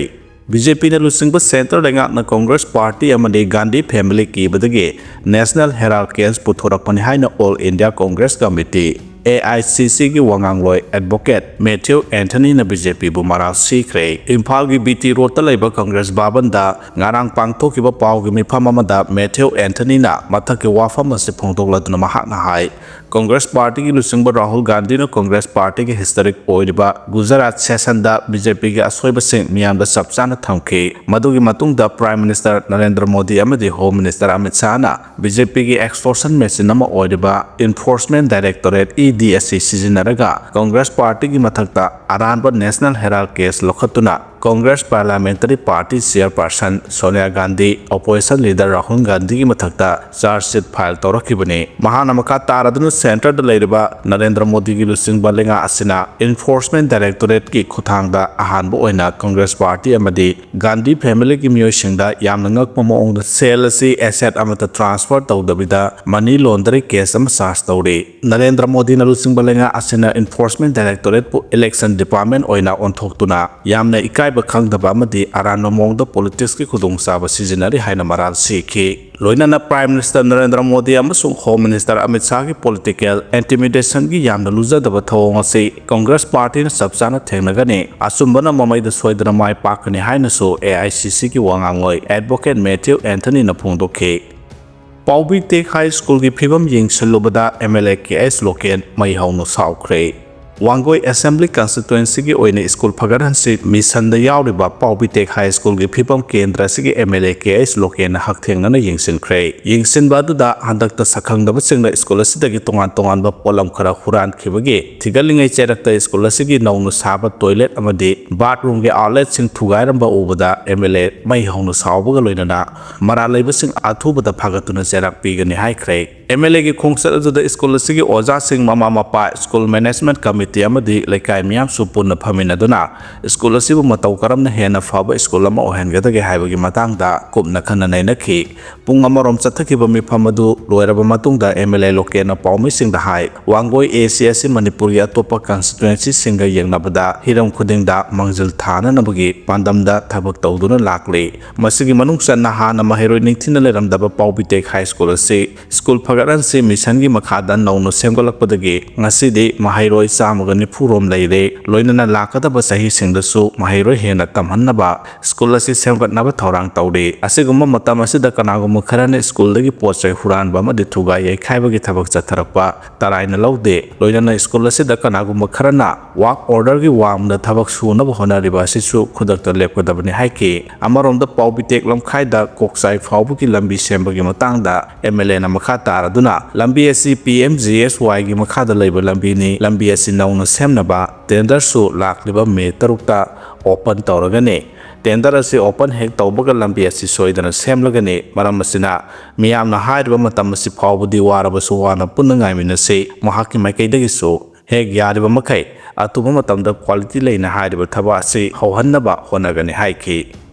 ꯕꯤ ꯖꯦ ꯄꯤꯅ ꯂꯨꯆꯤꯡꯕ ꯁꯦꯟꯇꯔ ꯂꯩꯉꯥꯛꯅ ꯀꯪꯒ꯭ꯔꯦꯁ ꯄꯥꯔꯇꯤ ꯑꯃꯗꯤ ꯒꯥꯟꯙꯤ ꯐꯦꯃꯤꯂꯤ ꯀꯤꯕꯗꯒꯤ ꯅꯦꯁꯅꯦꯜ ꯍꯦꯔꯥꯜꯗ ꯀꯦꯁ ꯄꯨꯊꯣꯔꯛꯄꯅꯤ ꯍꯥꯏꯅ all India Congress committee, A I C ꯁꯤꯒꯤ ꯋꯥꯉꯥꯡꯂꯣꯏ ꯑꯦꯗꯚꯣꯀꯦꯠ ꯃꯦꯊ꯭ꯌꯨ ꯑꯦꯟꯊꯅꯤꯅ ꯕꯤ ꯖꯦ ꯄꯤꯕꯨ ꯃꯔꯥꯜ ꯁꯤꯈ꯭ꯔꯦ꯫ ꯏꯝꯐꯥꯜꯒꯤ ꯕꯤ ꯇꯤ ꯔꯣꯗꯇ ꯂꯩꯕ ꯀꯪꯒ꯭ꯔꯦꯁ ꯚꯕꯟꯗ ꯉꯔꯥꯡ ꯄꯥꯡꯊꯣꯛꯈꯤꯕ ꯄꯥꯎꯒꯤ ꯃꯤꯐꯝ ꯑꯃꯗ ꯃꯦꯊ꯭ꯌꯨ ꯑꯦꯟꯊꯅꯤꯅ ꯃꯊꯛꯀꯤ ꯋꯥꯐꯝ ꯑꯁꯤ ꯐꯣꯡꯗꯣꯛꯂꯗꯨꯅ ꯃꯍꯥꯛꯅ ꯍꯥꯏ, ꯀꯪꯒ꯭ꯔꯦꯁ ꯄꯥꯔꯇꯤꯒꯤ ꯂꯨꯆꯤꯡꯕ ꯔꯥꯍꯨꯜ ꯒꯥꯟꯙꯤꯅ ꯀꯪꯒ꯭ꯔꯦꯁ ꯄꯥꯔꯇꯤꯒꯤ ꯍꯤꯁꯇꯣꯔꯤꯛ ꯑꯣꯏꯔꯤꯕ ꯒꯨꯖꯔꯥꯠ ꯁꯦꯁꯟꯗ ꯕꯤ ꯖꯦ ꯄꯤꯒꯤ ꯑꯁꯣꯏꯕꯁꯤꯡ ꯃꯤꯌꯥꯝꯗ ꯆꯞ ꯆꯥꯅ ꯊꯝꯈꯤ꯫ ꯃꯗꯨꯒꯤ ꯃꯇꯨꯡꯗ ꯄ꯭ꯔꯥꯏꯝ ꯃꯤꯅꯤꯁꯇꯔ ꯅꯔꯦꯟꯗ꯭ꯔ ꯃꯣꯗꯤ ꯑꯃꯗꯤ ꯍꯣꯝ ꯃꯤꯅꯤꯁꯇꯔ ꯑꯃꯤꯠ ꯁꯥꯍꯅ ꯕꯤ ꯖꯦ ꯄꯤꯒꯤ ꯑꯦꯛꯁꯇꯣꯔꯁꯟ ꯃꯦꯆꯤꯟ ꯑꯃ ꯑꯣꯏꯔꯤꯕ ꯏꯟꯐꯣꯔꯁꯃꯦꯟꯠ ꯗꯥꯏꯔꯦꯛꯇꯣꯔꯦꯠ, ꯏ ꯗꯤ, ꯑꯁꯤ ꯁꯤꯖꯤꯟꯅꯔꯒ ꯀꯪꯒ꯭ꯔꯦꯁ ꯄꯥꯔꯇꯤꯒꯤ ꯃꯊꯛꯇ ꯑꯔꯥꯟꯕ ꯅꯦꯁꯅꯦꯜ ꯍꯦꯔꯥꯜꯗ ꯀꯦꯁ ꯂꯧꯈꯠꯇꯨꯅ Congress Parliamentary Party Chairperson Sonia Gandhi, Opposition Leader Rahul Gandhiꯒꯤ ꯃꯊꯛꯇ charge sheet file ꯇꯧꯔꯛꯈꯤꯕꯅꯤ꯫ ꯃꯍꯥꯛꯅ ꯃꯈꯥ ꯇꯥꯔꯗꯨꯅ centreꯗ ꯂꯩꯔꯤꯕ ꯅꯔꯦꯟꯗ꯭ꯔ ꯃꯣꯗꯤꯒꯤ ꯂꯨꯆꯤꯡꯕ ꯂꯩꯉꯥꯛ ꯑꯁꯤꯅ Enforcement Directorateꯀꯤ ꯈꯨꯠꯊꯥꯡꯗ ꯑꯍꯥꯟꯕ ꯑꯣꯏꯅ Congress Party ꯑꯃꯗꯤ ꯒꯥꯟꯙꯤ familyꯒꯤ ꯃꯤꯑꯣꯏꯁꯤꯡꯗ ꯌꯥꯝꯅ ꯉꯛꯄ ꯃꯑꯣꯡꯗ ꯁꯦꯜ ꯑꯁꯤ asset ꯑꯃꯠꯇ transfer ꯇꯧꯗꯕꯤꯗ money laundering case ꯑꯃ charge ꯇꯧꯔꯤ꯫ ꯅꯔꯦꯟꯗ꯭ꯔ ꯃꯣꯗꯤꯅ ꯂꯨꯆꯤꯡꯕ ꯂꯩꯉꯥꯛ ꯑꯁꯤꯅ Enforcement Directorateꯄꯨ Election Department ꯑꯣꯏꯅ ꯑꯣꯟꯊꯣꯛꯇꯨꯅ ꯌꯥꯝꯅ ꯏꯀꯥꯏꯕ ꯈꯪꯗꯕ ꯑꯃꯗꯤ ꯑꯔꯥꯟꯕ ꯃꯑꯣꯡꯗ politicsꯀꯤ ꯈꯨꯗꯣꯡꯆꯥꯕ ꯁꯤꯖꯤꯟꯅꯔꯤ ꯍꯥꯏꯅ ꯃꯔꯥꯜ ꯁꯤꯈꯤ꯫ ꯂꯣꯏꯅꯅ Prime Minister ꯅꯔꯦꯟꯗ꯭ꯔ ꯃꯣꯗꯤ ꯑꯃꯁꯨꯡ Home Minister ꯑꯃꯤꯠ ꯁꯥꯍꯒꯤ political intimidationꯒꯤ ꯌꯥꯝꯅ ꯂꯨꯖꯗꯕ ꯊꯧꯑꯣꯡ ꯑꯁꯤ Congress Partyꯅ ꯆꯞ ꯆꯥꯅ ꯊꯦꯡꯅꯒꯅꯤ꯫ ꯑꯆꯨꯝꯕꯅ ꯃꯃꯩꯗ ꯁꯣꯏꯗꯅ ꯃꯥꯏ ꯄꯥꯛꯀꯅꯤ ꯍꯥꯏꯅꯁꯨ AICCꯒꯤ ꯋꯥꯉꯥꯡꯂꯣꯏ Advocate Matthew Anthonyꯅ ꯐꯣꯡꯗꯣꯛꯈꯤ꯫ ꯄꯥꯎꯕꯤ ꯇꯦꯛ High Schoolꯒꯤ ꯐꯤꯕꯝ ꯌꯦꯡꯁꯤꯜꯂꯨꯕꯗ MLA ꯀꯦ ꯑꯩꯆ ꯂꯣꯀꯦꯟ ꯃꯩ ꯍꯧꯅ ꯁꯥꯎꯈ꯭ꯔꯦ꯫ ꯋꯥꯡꯒꯣꯏ Assembly Constituencyꯒꯤ ꯑꯣꯏꯅ ꯁ꯭ꯀꯨꯜ ꯐꯒꯠꯍꯟꯁꯤ ꯃꯤꯁꯟꯗ ꯌꯥꯎꯔꯤꯕ ꯄꯥꯎꯕꯤ ꯇꯦꯛ High Schoolꯒꯤ ꯐꯤꯕꯝ ꯀꯦꯟꯗ꯭ꯔ ꯑꯁꯤꯒꯤ MLA ꯀꯦ ꯑꯩꯆ ꯂꯣꯀꯦꯟꯅ ꯍꯛꯊꯦꯡꯅꯅ ꯌꯦꯡꯁꯤꯟꯈ꯭ꯔꯦ꯫ ꯌꯦꯡꯁꯤꯟꯕ ꯑꯗꯨꯗ ꯍꯟꯗꯛꯇ ꯁꯛꯈꯪꯗꯕꯁꯤꯡꯅ ꯁ꯭ꯀꯨꯜ ꯑꯁꯤꯗꯒꯤ ꯇꯣꯉꯥꯟ ꯇꯣꯉꯥꯟꯕ ꯄꯣꯠꯂꯝ ꯈꯔ ꯍꯨꯔꯥꯟꯈꯤꯕꯒꯤ ꯊꯤꯒꯠꯂꯤꯉꯩ ꯆꯩꯔꯛꯇ ꯁ꯭ꯀꯨꯜ ꯑꯁꯤꯒꯤ ꯅꯧꯅ ꯁꯥꯕ toilet ꯑꯃꯗꯤ bathroomꯒꯤ outletꯁꯤꯡ ꯊꯨꯒꯥꯏꯔꯝꯕ ꯎꯕꯗ MLA ꯃꯩ ꯍꯧꯅ ꯁꯥꯎꯕꯒ ꯂꯣꯏꯅꯅ ꯃꯔꯥꯜ ꯂꯩꯕꯁꯤꯡ ꯑꯊꯨꯕꯗ ꯐꯥꯒꯠꯇꯨꯅ ꯆꯩꯔꯥꯛ ꯄꯤꯒꯅꯤ ꯍꯥꯏꯈ꯭ꯔꯦ꯫ MLAꯒꯤ ꯈꯣꯡꯆꯠ ꯑꯗꯨꯗ ꯁ꯭ꯀꯨꯜ ꯑꯁꯤꯒꯤ ꯑꯣꯖꯥꯁꯤꯡ, ꯃꯃꯥ ꯃꯄꯥ, ꯁ꯭ꯀꯨꯜ management committee ꯑꯃꯗꯤ ꯂꯩꯀꯥꯏ ꯃꯤꯌꯥꯝꯁꯨ ꯄꯨꯟꯅ ꯐꯝꯃꯤꯟꯅꯗꯨꯅ ꯁ꯭ꯀꯨꯜ ꯑꯁꯤꯕꯨ ꯃꯇꯧ ꯀꯔꯝꯅ ꯍꯦꯟꯅ ꯐꯕ ꯁ꯭ꯀꯨꯜ ꯑꯃ ꯑꯣꯏꯍꯟꯒꯗꯒꯦ ꯍꯥꯏꯕꯒꯤ ꯃꯇꯥꯡꯗ ꯀꯨꯞꯅ ꯈꯟꯅ ꯅꯩꯅꯈꯤ꯫ ꯄꯨꯡ ꯑꯃꯔꯣꯝ ꯆꯠꯊꯈꯤꯕ ꯃꯤꯐꯝ ꯑꯗꯨ ꯂꯣꯏꯔꯕ ꯃꯇꯨꯡꯗ MLA ꯂꯣꯀꯦꯟꯅ ꯄꯥꯎꯃꯤꯁꯤꯡꯗ ꯍꯥꯏ, ꯋꯥꯡꯒꯣꯏ AC ꯑꯁꯤ ꯃꯅꯤꯄꯨꯔꯒꯤ ꯑꯇꯣꯞꯄ constituencyꯁꯤꯡꯒ ꯌꯦꯡꯅꯕꯗ ꯍꯤꯔꯝ ꯈꯨꯗꯤꯡꯗ ꯃꯥꯡꯖꯤꯜ ꯊꯥꯅꯅꯕꯒꯤ ꯄꯥꯟꯗꯝꯗ ꯊꯕꯛ ꯇꯧꯗꯨꯅ ꯂꯥꯛꯂꯤ꯫ ꯃꯁꯤꯒꯤ ꯃꯅꯨꯡ ꯆꯟꯅ ꯍꯥꯟꯅ ꯃꯍꯩꯔꯣꯏ ꯅꯤꯡꯊꯤꯅ ꯂꯩꯔꯝꯗꯕ ꯄꯥꯎꯕꯤ ꯇꯦꯛ High School ꯑꯁꯤ ꯁ꯭ꯀꯨꯜ ꯐꯒꯠꯍꯟꯁꯤ ꯃꯤꯁꯟꯒꯤ ꯃꯈꯥꯗ ꯅꯧꯅ ꯁꯦꯝꯒꯠꯂꯛꯄꯗꯒꯤ ꯉꯁꯤꯗꯤ ꯃꯍꯩꯔꯣꯏ ꯆꯥꯝꯃꯒ ꯅꯤꯐꯨ ꯔꯣꯝ ꯂꯩꯔꯦ꯫ ꯂꯣꯏꯅꯅ ꯂꯥꯛꯀꯗꯕ ꯆꯍꯤꯁꯤꯡꯗꯁꯨ ꯃꯍꯩꯔꯣꯏ ꯍꯦꯟꯅ ꯇꯝꯍꯟꯅꯕ ꯁ꯭ꯀꯨꯜ ꯑꯁꯤ ꯁꯦꯝꯒꯠꯅꯕ ꯊꯧꯔꯥꯡ ꯇꯧꯔꯤ꯫ ꯑꯁꯤꯒꯨꯝꯕ ꯃꯇꯝ ꯑꯁꯤꯗ ꯀꯅꯥꯒꯨꯝꯕ ꯈꯔꯅ ꯁ꯭ꯀꯨꯜꯗꯒꯤ ꯄꯣꯠ ꯆꯩ ꯍꯨꯔꯥꯟꯕ ꯑꯃꯗꯤ ꯊꯨꯒꯥꯏ ꯌꯩꯈꯥꯏꯕꯒꯤ ꯊꯕꯛ ꯆꯠꯊꯔꯛꯄ ꯇꯔꯥꯏꯅ ꯂꯧꯗꯦ꯫ ꯂꯣꯏꯅꯅ ꯁ꯭ꯀꯨꯜ ꯑꯁꯤꯗ ꯀꯅꯥꯒꯨꯝꯕ ꯈꯔꯅ work orderꯒꯤ ꯋꯥꯡꯃꯗ ꯊꯕꯛ ꯁꯨꯅꯕ ꯍꯣꯠꯅꯔꯤꯕ ꯑꯁꯤꯁꯨ ꯈꯨꯗꯛꯇ ꯂꯦꯞꯀꯗꯕꯅꯤ ꯍꯥꯏꯈꯤ꯫ ꯑꯃꯔꯣꯝꯗ ꯄꯥꯎꯕꯤ ꯇꯦꯛ ꯂꯝꯈꯥꯏꯗ ꯀꯣꯛꯆꯥꯏ ꯐꯥꯎꯕꯒꯤ ꯂꯝꯕꯤ ꯁꯦꯝꯕꯒꯤ ꯃꯇꯥꯡꯗ MLAꯅ ꯃꯈꯥ ꯇꯥꯔ ꯑꯗꯨꯅ ꯂꯝꯕꯤ ꯑꯁꯤ ꯄꯤ ꯑꯦꯝ ꯖꯤ ꯑꯦꯁ ꯋꯥꯏꯒꯤ ꯃꯈꯥꯗ ꯂꯩꯕ ꯂꯝꯕꯤꯅꯤ꯫ ꯂꯝꯕꯤ ꯑꯁꯤ ꯅꯧꯅ ꯁꯦꯝꯅꯕ ꯇꯦꯟꯗꯔꯁꯨ ꯂꯥꯛꯂꯤꯕ ꯃꯦ ꯇꯔꯨꯛꯇ ꯑꯣꯄꯟ ꯇꯧꯔꯒꯅꯤ꯫ ꯇꯦꯟꯗꯔ ꯑꯁꯤ ꯑꯣꯄꯟ ꯍꯦꯛ ꯇꯧꯕꯒ ꯂꯝꯕꯤ ꯑꯁꯤ ꯁꯣꯏꯗꯅ ꯁꯦꯝꯂꯒꯅꯤ꯫ ꯃꯔꯝ ꯑꯁꯤꯅ ꯃꯤꯌꯥꯝꯅ ꯍꯥꯏꯔꯤꯕ ꯃꯇꯝ ꯑꯁꯤ ꯐꯥꯎꯕꯗꯤ ꯋꯥꯔꯕꯁꯨ ꯋꯥꯅ ꯄꯨꯟꯅ ꯉꯥꯏꯃꯤꯟꯅꯁꯤ꯫ ꯃꯍꯥꯛꯀꯤ ꯃꯥꯏꯀꯩꯗꯒꯤꯁꯨ ꯍꯦꯛ ꯌꯥꯔꯤꯕ ꯃꯈꯩ ꯑꯊꯨꯕ ꯃꯇꯝꯗ ꯀ꯭ꯋꯥꯂꯤꯇꯤ ꯂꯩꯅ ꯍꯥꯏꯔꯤꯕ ꯊꯕꯛ ꯑꯁꯤ ꯍꯧꯍꯟꯅꯕ ꯍꯣꯠꯅꯒꯅꯤ ꯍꯥꯏꯈꯤ꯫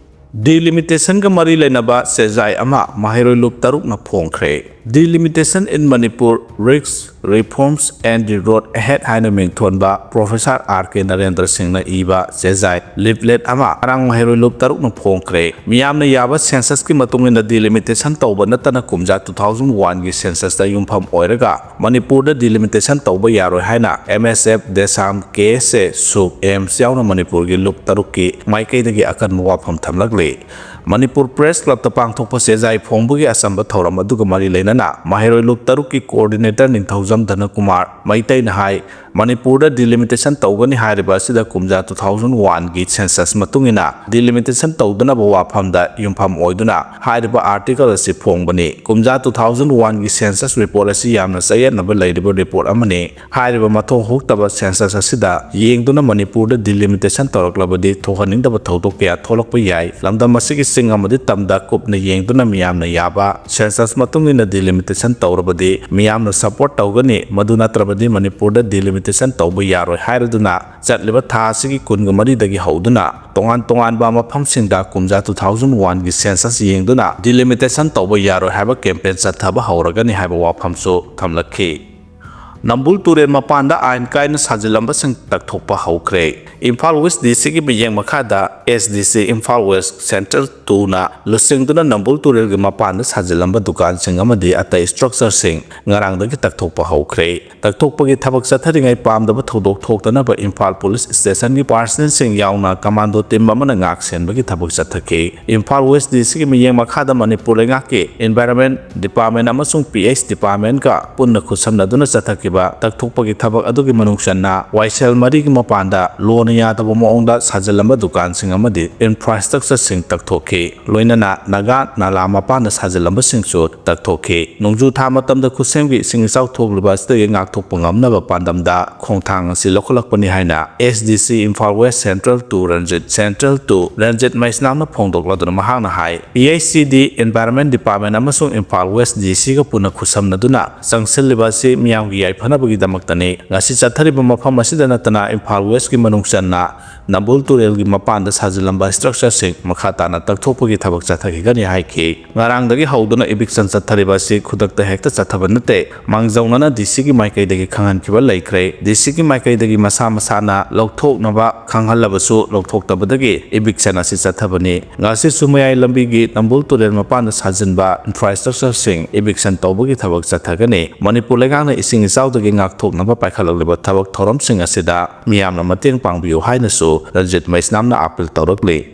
ꯗꯤꯂꯤꯃꯤꯇꯦꯁꯟꯒ ꯃꯔꯤ ꯂꯩꯅꯕ ꯆꯦꯖꯥꯏ ꯑꯃ ꯃꯍꯩꯔꯣꯏ ꯂꯨꯞ ꯇꯔꯨꯛꯅ ꯐꯣꯡꯈ꯭ꯔꯦ꯫ Delimitation in Manipur: Risks, Reforms and the Road Ahead ꯍꯥꯏꯅ ꯃꯤꯡꯊꯣꯟꯕ ꯄ꯭ꯔꯣꯐꯦꯁꯔ ꯑꯥꯔ ꯀꯦ ꯅꯔꯦꯟꯗ꯭ꯔ ꯁꯤꯡꯅ ꯏꯕ ꯆꯦꯖꯥꯏ ꯂꯤꯐꯂꯦꯠ ꯑꯃ ꯉꯔꯥꯡ ꯃꯍꯩꯔꯣꯏ ꯂꯨꯞ ꯇꯔꯨꯛꯅ ꯐꯣꯡꯈ꯭ꯔꯦ꯫ ꯃꯤꯌꯥꯝꯅ ꯌꯥꯕ ꯁꯦꯟꯁꯁꯀꯤ ꯃꯇꯨꯡ ꯏꯟꯅ ꯗꯤꯂꯤꯃꯤꯇꯦꯁꯟ ꯇꯧꯕ ꯅꯠꯇꯅ ꯀꯨꯝꯖꯥ ꯇꯨ ꯊꯥꯎꯖꯟ ꯋꯥꯟꯒꯤ ꯁꯦꯟꯁꯁꯇ ꯌꯨꯝꯐꯝ ꯑꯣꯏꯔꯒ ꯃꯅꯤꯄꯨꯔꯗ ꯗꯤꯂꯤꯃꯤꯇꯦꯁꯟ ꯇꯧꯕ ꯌꯥꯔꯣꯏ ꯍꯥꯏꯅ ꯑꯦꯝ ꯑꯦꯁ ꯑꯦꯐ, ꯗꯦꯁꯥꯝ, ꯀꯦ ꯑꯦꯁ ꯑꯦ, ꯁꯨꯛ, ꯑꯦꯝꯁ ꯌꯥꯎꯅ ꯃꯅꯤꯄꯨꯔꯒꯤ ꯂꯨꯞ ꯇꯔꯨꯛꯀꯤ ꯃꯥꯏꯀꯩꯗꯒꯤ ꯑꯀꯟꯕ ꯋꯥꯐꯝ ꯊꯝꯂꯛꯂꯤ꯫ ꯃꯅꯤꯄꯨꯔ ꯄ꯭ꯔꯦꯁ ꯀ꯭ꯂꯕꯇ ꯄꯥꯡꯊꯣꯛꯄ ꯆꯦꯖꯥꯏ ꯐꯣꯡꯕꯒꯤ ꯑꯆꯝꯕ ꯊꯧꯔꯝ ꯑꯗꯨꯒ ꯃꯔꯤ ꯂꯩꯅꯅ ꯃꯍꯩꯔꯣꯏ ꯂꯨꯞ ꯇꯔꯨꯛꯀꯤ ꯀꯣꯑꯣꯔꯗꯤꯅꯦꯇꯔ ꯅꯤꯡꯊꯧꯖꯝ ꯙꯅꯀꯨꯃꯥꯔ ꯃꯩꯇꯩꯅ ꯍꯥꯏ, ꯃꯅꯤꯄꯨꯔꯗ ꯗꯤꯂꯤꯃꯤꯇꯦꯁꯟ ꯇꯧꯒꯅꯤ ꯍꯥꯏꯔꯤꯕ ꯑꯁꯤꯗ ꯀꯨꯝꯖꯥ ꯇꯨ ꯊꯥꯎꯖꯟ ꯋꯥꯟꯒꯤ ꯁꯦꯟꯁꯁ ꯃꯇꯨꯡ ꯏꯟꯅ ꯗꯤꯂꯤꯃꯤꯇꯦꯁꯟ ꯇꯧꯗꯅꯕ ꯋꯥꯐꯝꯗ ꯌꯨꯝꯐꯝ ꯑꯣꯏꯗꯨꯅ ꯍꯥꯏꯔꯤꯕ ꯑꯥꯔꯇꯤꯀꯜ ꯑꯁꯤ ꯐꯣꯡꯕꯅꯤ꯫ ꯀꯨꯝꯖꯥ ꯇꯨ ꯊꯥꯎꯖꯟ ꯋꯥꯟꯒꯤ ꯁꯦꯟꯁꯁ ꯔꯤꯄꯣꯔꯠ ꯑꯁꯤ ꯌꯥꯝꯅ ꯆꯌꯦꯠꯅꯕ ꯂꯩꯔꯤꯕ ꯔꯤꯄꯣꯔꯠ ꯑꯃꯅꯤ꯫ ꯍꯥꯏꯔꯤꯕ ꯃꯊꯧ ꯍꯨꯛꯇꯕ ꯁꯦꯟꯁꯁ ꯑꯁꯤꯗ ꯌꯦꯡꯗꯨꯅ ꯃꯅꯤꯄꯨꯔꯗ ꯗꯤꯂꯤꯃꯤꯇꯦꯁꯟ ꯇꯧꯔꯛꯂꯕꯗꯤ ꯊꯣꯛꯍꯟꯅꯤꯡꯗꯕ ꯊꯧꯗꯣꯛ ꯀꯌꯥ ꯊꯣꯛꯂꯛꯄ ꯌꯥꯏ꯫ ꯂꯝꯗꯝ ꯑꯁꯤꯒꯤ ꯆꯤꯡ ꯑꯃꯗꯤ ꯇꯝꯗ ꯀꯨꯞꯅ ꯌꯦꯡꯗꯨꯅ ꯃꯤꯌꯥꯝꯅ ꯌꯥꯕ ꯁꯦꯟꯁꯁ ꯃꯇꯨꯡ ꯏꯟꯅ ꯗꯤꯂꯤꯃꯤꯇꯦꯁꯟ ꯇꯧꯔꯕꯗꯤ ꯃꯤꯌꯥꯝꯅ ꯁꯄꯣꯔꯠ ꯇꯧꯒꯅꯤ, ꯃꯗꯨ ꯅꯠꯇ꯭ꯔꯕꯗꯤ ꯃꯅꯤꯄꯨꯔꯗ ꯗꯤꯂꯤꯃꯤꯇꯦꯁꯟ ꯇꯧꯕ ꯌꯥꯔꯣꯏ ꯍꯥꯏꯔꯗꯨꯅ ꯆꯠꯂꯤꯕ ꯊꯥ ꯑꯁꯤꯒꯤ ꯀꯨꯟꯒ ꯃꯔꯤꯗꯒꯤ ꯍꯧꯗꯨꯅ ꯇꯣꯉꯥꯟ ꯇꯣꯉꯥꯟꯕ ꯃꯐꯝꯁꯤꯡꯗ ꯀꯨꯝꯖꯥ ꯇꯨ ꯊꯥꯎꯖꯟ ꯋꯥꯟꯒꯤ ꯁꯦꯟꯁꯁ ꯌꯦꯡꯗꯨꯅ ꯗꯤꯂꯤꯃꯤꯇꯦꯁꯟ ꯇꯧꯕ ꯌꯥꯔꯣꯏ ꯍꯥꯏꯕ ꯀꯦꯝꯄꯦꯟ ꯆꯠꯊꯕ ꯍꯧꯔꯒꯅꯤ ꯍꯥꯏꯕ ꯋꯥꯐꯝꯁꯨ ꯊꯝꯂꯛꯈꯤ꯫ ꯅꯝꯕꯨꯜ ꯇꯨꯔꯦꯜ ꯃꯄꯥꯟꯗ ꯑꯥꯏꯟ ꯀꯥꯏꯅ ꯁꯥꯖꯤꯜꯂꯝꯕꯁꯤꯡ ꯇꯛꯊꯣꯛꯄ ꯍꯧꯈ꯭ꯔꯦ꯫ ꯏꯝꯐꯥꯜ ꯋꯦꯁ ꯗꯤ ꯁꯤꯒꯤ ꯃꯤꯠꯌꯦꯡ ꯃꯈꯥꯗ ꯑꯦꯁ D C Imphal west central ꯇꯨꯅ ꯂꯨꯆꯤꯡꯗꯨꯅ ꯅꯝꯕꯨꯜ ꯇꯨꯔꯦꯜꯒꯤ ꯃꯄꯥꯟꯗ ꯁꯥꯖꯤꯜꯂꯝꯕ ꯗꯨꯀꯥꯟꯁꯤꯡ ꯑꯃꯗꯤ ꯑꯇꯩ ꯁ꯭ꯇ꯭ꯔꯛꯆꯔꯁꯤꯡ ꯉꯔꯥꯡꯗꯒꯤ ꯇꯛꯊꯣꯛꯄ ꯍꯧꯈ꯭ꯔꯦ꯫ ꯇꯛꯊꯣꯛꯄꯒꯤ ꯊꯕꯛ ꯆꯠꯊꯔꯤꯉꯩ ꯄꯥꯝꯗꯕ ꯊꯧꯗꯣꯛ ꯊꯣꯛꯇꯅꯕ ꯏꯝꯐꯥꯜ ꯄꯨꯂꯤꯁ ꯁ꯭ꯇꯦꯁꯟꯒꯤ ꯄꯥꯔꯁꯅꯦꯜꯁꯤꯡ ꯌꯥꯎꯅ ꯀꯃꯥꯟꯗꯣ ꯇꯤꯝ ꯑꯃꯅ ꯉꯥꯛ ꯁꯦꯟꯕꯒꯤ ꯊꯕꯛ ꯆꯠꯊꯈꯤ꯫ ꯏꯝꯐꯥꯜ ꯋꯦꯁ ꯗꯤ ꯁꯤꯒꯤ ꯃꯤꯠꯌꯦꯡ ꯃꯈꯥꯗ ꯃꯅꯤꯄꯨꯔ ꯂꯩꯉꯥꯛꯀꯤ ꯏꯟꯚꯥꯏꯔꯣꯟꯃꯦꯟ ꯗꯤꯄꯥꯔꯠꯃꯦꯟ ꯑꯃꯁꯨꯡ ꯄꯤ ꯑꯩꯆ ꯗꯤꯄꯥꯔꯠꯃꯦꯟꯒ ꯄꯨꯟꯅ ꯈꯨꯠꯁꯝꯅꯗꯨꯅ ꯆꯠꯊꯈꯤꯕ ꯇꯛꯊꯣꯛꯄꯒꯤ ꯊꯕꯛ ꯑꯗꯨꯒꯤ ꯃꯅꯨꯡ ꯆꯟꯅ ꯋꯥꯏꯁꯦꯜ ꯃꯔꯤꯒꯤ ꯃꯄꯥꯟꯗ ꯂꯣꯅ ꯌꯥꯗꯕ ꯃꯑꯣꯡꯗ ꯁꯥꯖꯤꯜꯂꯝꯕ ꯗꯨꯀꯥꯟꯁꯤꯡ ꯑꯃꯗꯤ ꯏꯟꯐ꯭ꯔꯥꯁ꯭ꯇ꯭ꯔꯛꯆꯔꯁꯤꯡ ꯇꯛꯊꯣꯛꯈꯤ꯫ ꯂꯣꯏꯅꯅ ꯅꯥꯒꯥ ꯅꯥꯂꯥ ꯃꯄꯥꯟꯗ ꯁꯥꯖꯤꯜꯂꯝꯕꯁꯤꯡꯁꯨ ꯇꯛꯊꯣꯛꯈꯤ꯫ ꯅꯣꯡꯖꯨ ꯊꯥ ꯃꯇꯝꯗ ꯈꯨꯠꯁꯦꯝꯒꯤ ꯏꯁꯤꯡ ꯏꯆꯥꯎ ꯊꯣꯛꯂꯤꯕ ꯑꯁꯤꯗꯒꯤ ꯉꯥꯛꯊꯣꯛꯄ ꯉꯝꯅꯕ ꯄꯥꯟꯗꯝꯗ ꯈꯣꯡꯊꯥꯡ ꯑꯁꯤ ꯂꯧꯈꯠꯂꯛꯄꯅꯤ ꯍꯥꯏꯅ S D C Imphal west central ꯇꯨ ꯔꯟꯖꯤꯠ, ꯁꯦꯟꯇ꯭ꯔꯦꯜ ꯇꯨ ꯔꯟꯖꯤꯠ ꯃꯩꯁꯅꯥꯝꯅ ꯐꯣꯡꯗꯣꯛꯂꯗꯨꯅ ꯃꯍꯥꯛꯅ ꯍꯥꯏ, P H E D, environment department ꯑꯃꯁꯨꯡ ꯏꯝꯐꯥꯜ ꯋꯦꯁ ꯗꯤ ꯁꯤꯒ ꯄꯨꯟꯅ ꯈꯨꯠꯁꯝꯅꯗꯨꯅ ꯆꯪꯁꯤꯜꯂꯤꯕ ꯑꯁꯤ ꯃꯤꯌꯥꯝꯒꯤ ꯌꯥꯏꯐꯅꯕꯒꯤꯗꯃꯛꯇꯅꯤ꯫ ꯉꯁꯤ ꯆꯠꯊꯔꯤꯕ ꯃꯐꯝ ꯑꯁꯤꯗ ꯅꯠꯇꯅ ꯏꯝꯐꯥꯜ ꯋꯦꯁꯀꯤ ꯃꯅꯨꯡ ꯆꯟꯅ ꯅꯝꯕꯨꯜ ꯇꯨꯔꯦꯜꯒꯤ ꯃꯄꯥꯟꯗ ꯁꯥꯖꯤꯜꯂꯝꯕ ꯏꯁꯇ꯭ꯔꯛꯆꯔꯁꯤꯡ ꯃꯈꯥ ꯇꯥꯅ ꯇꯛꯊꯣꯛꯄꯒꯤ ꯊꯕꯛ ꯆꯠꯊꯈꯤꯒꯅꯤ ꯍꯥꯏꯈꯤ꯫ ꯉꯔꯥꯡꯗꯒꯤ ꯍꯧꯗꯨꯅ ꯏꯚꯤꯛꯁꯟ ꯆꯠꯊꯔꯤꯕ ꯑꯁꯤ ꯈꯨꯗꯛꯇ ꯍꯦꯛꯇ ꯆꯠꯊꯕ ꯅꯠꯇꯦ꯫ ꯃꯥꯡꯖꯧꯅꯅ ꯗꯤ ꯁꯤꯒꯤ ꯃꯥꯏꯀꯩꯗꯒꯤ ꯈꯪꯍꯟꯈꯤꯕ ꯂꯩꯈ꯭ꯔꯦ꯫ ꯗꯤ ꯁꯤꯒꯤ ꯃꯥꯏꯀꯩꯗꯒꯤ ꯃꯁꯥ ꯃꯁꯥꯅ ꯂꯧꯊꯣꯛꯅꯕ ꯈꯪꯍꯜꯂꯕꯁꯨ ꯂꯧꯊꯣꯛꯇꯕꯗꯒꯤ ꯏꯚꯤꯛꯁꯟ ꯑꯁꯤ ꯆꯠꯊꯕꯅꯤ꯫ ꯉꯁꯤꯁꯨ ꯃꯌꯥꯏ ꯂꯝꯕꯤꯒꯤ ꯅꯝꯕꯨꯜ ꯇꯨꯔꯦꯜ ꯃꯄꯥꯟꯗ ꯁꯥꯖꯤꯟꯕ ꯏꯟꯐ꯭ꯔꯥꯁ꯭ꯇ꯭ꯔꯛꯆꯔꯁꯤꯡ ꯏꯚꯤꯛꯁꯟ ꯇꯧꯕꯒꯤ ꯊꯕꯛ ꯆꯠꯊꯒꯅꯤ꯫ ꯃꯅꯤꯄꯨꯔ ꯂꯩꯉꯥꯛꯅ ꯏꯁꯤꯡ ꯏꯆꯥꯎꯗꯒꯤ ꯉꯥꯛꯊꯣꯛꯅꯕ ꯄꯥꯏꯈꯠꯂꯛꯂꯤꯕ ꯊꯕꯛ ꯊꯧꯔꯝꯁꯤꯡ ꯑꯁꯤꯗ ꯃꯤꯌꯥꯝꯅ ꯃꯇꯦꯡ ꯄꯥꯡꯕꯤꯌꯨ ꯍꯥꯏꯅꯁꯨ ꯔꯟꯖꯤꯠ ꯃꯩꯁꯅꯥꯝꯅ ꯑꯥꯄꯤꯜ ꯇꯧꯔꯛꯂꯤ꯫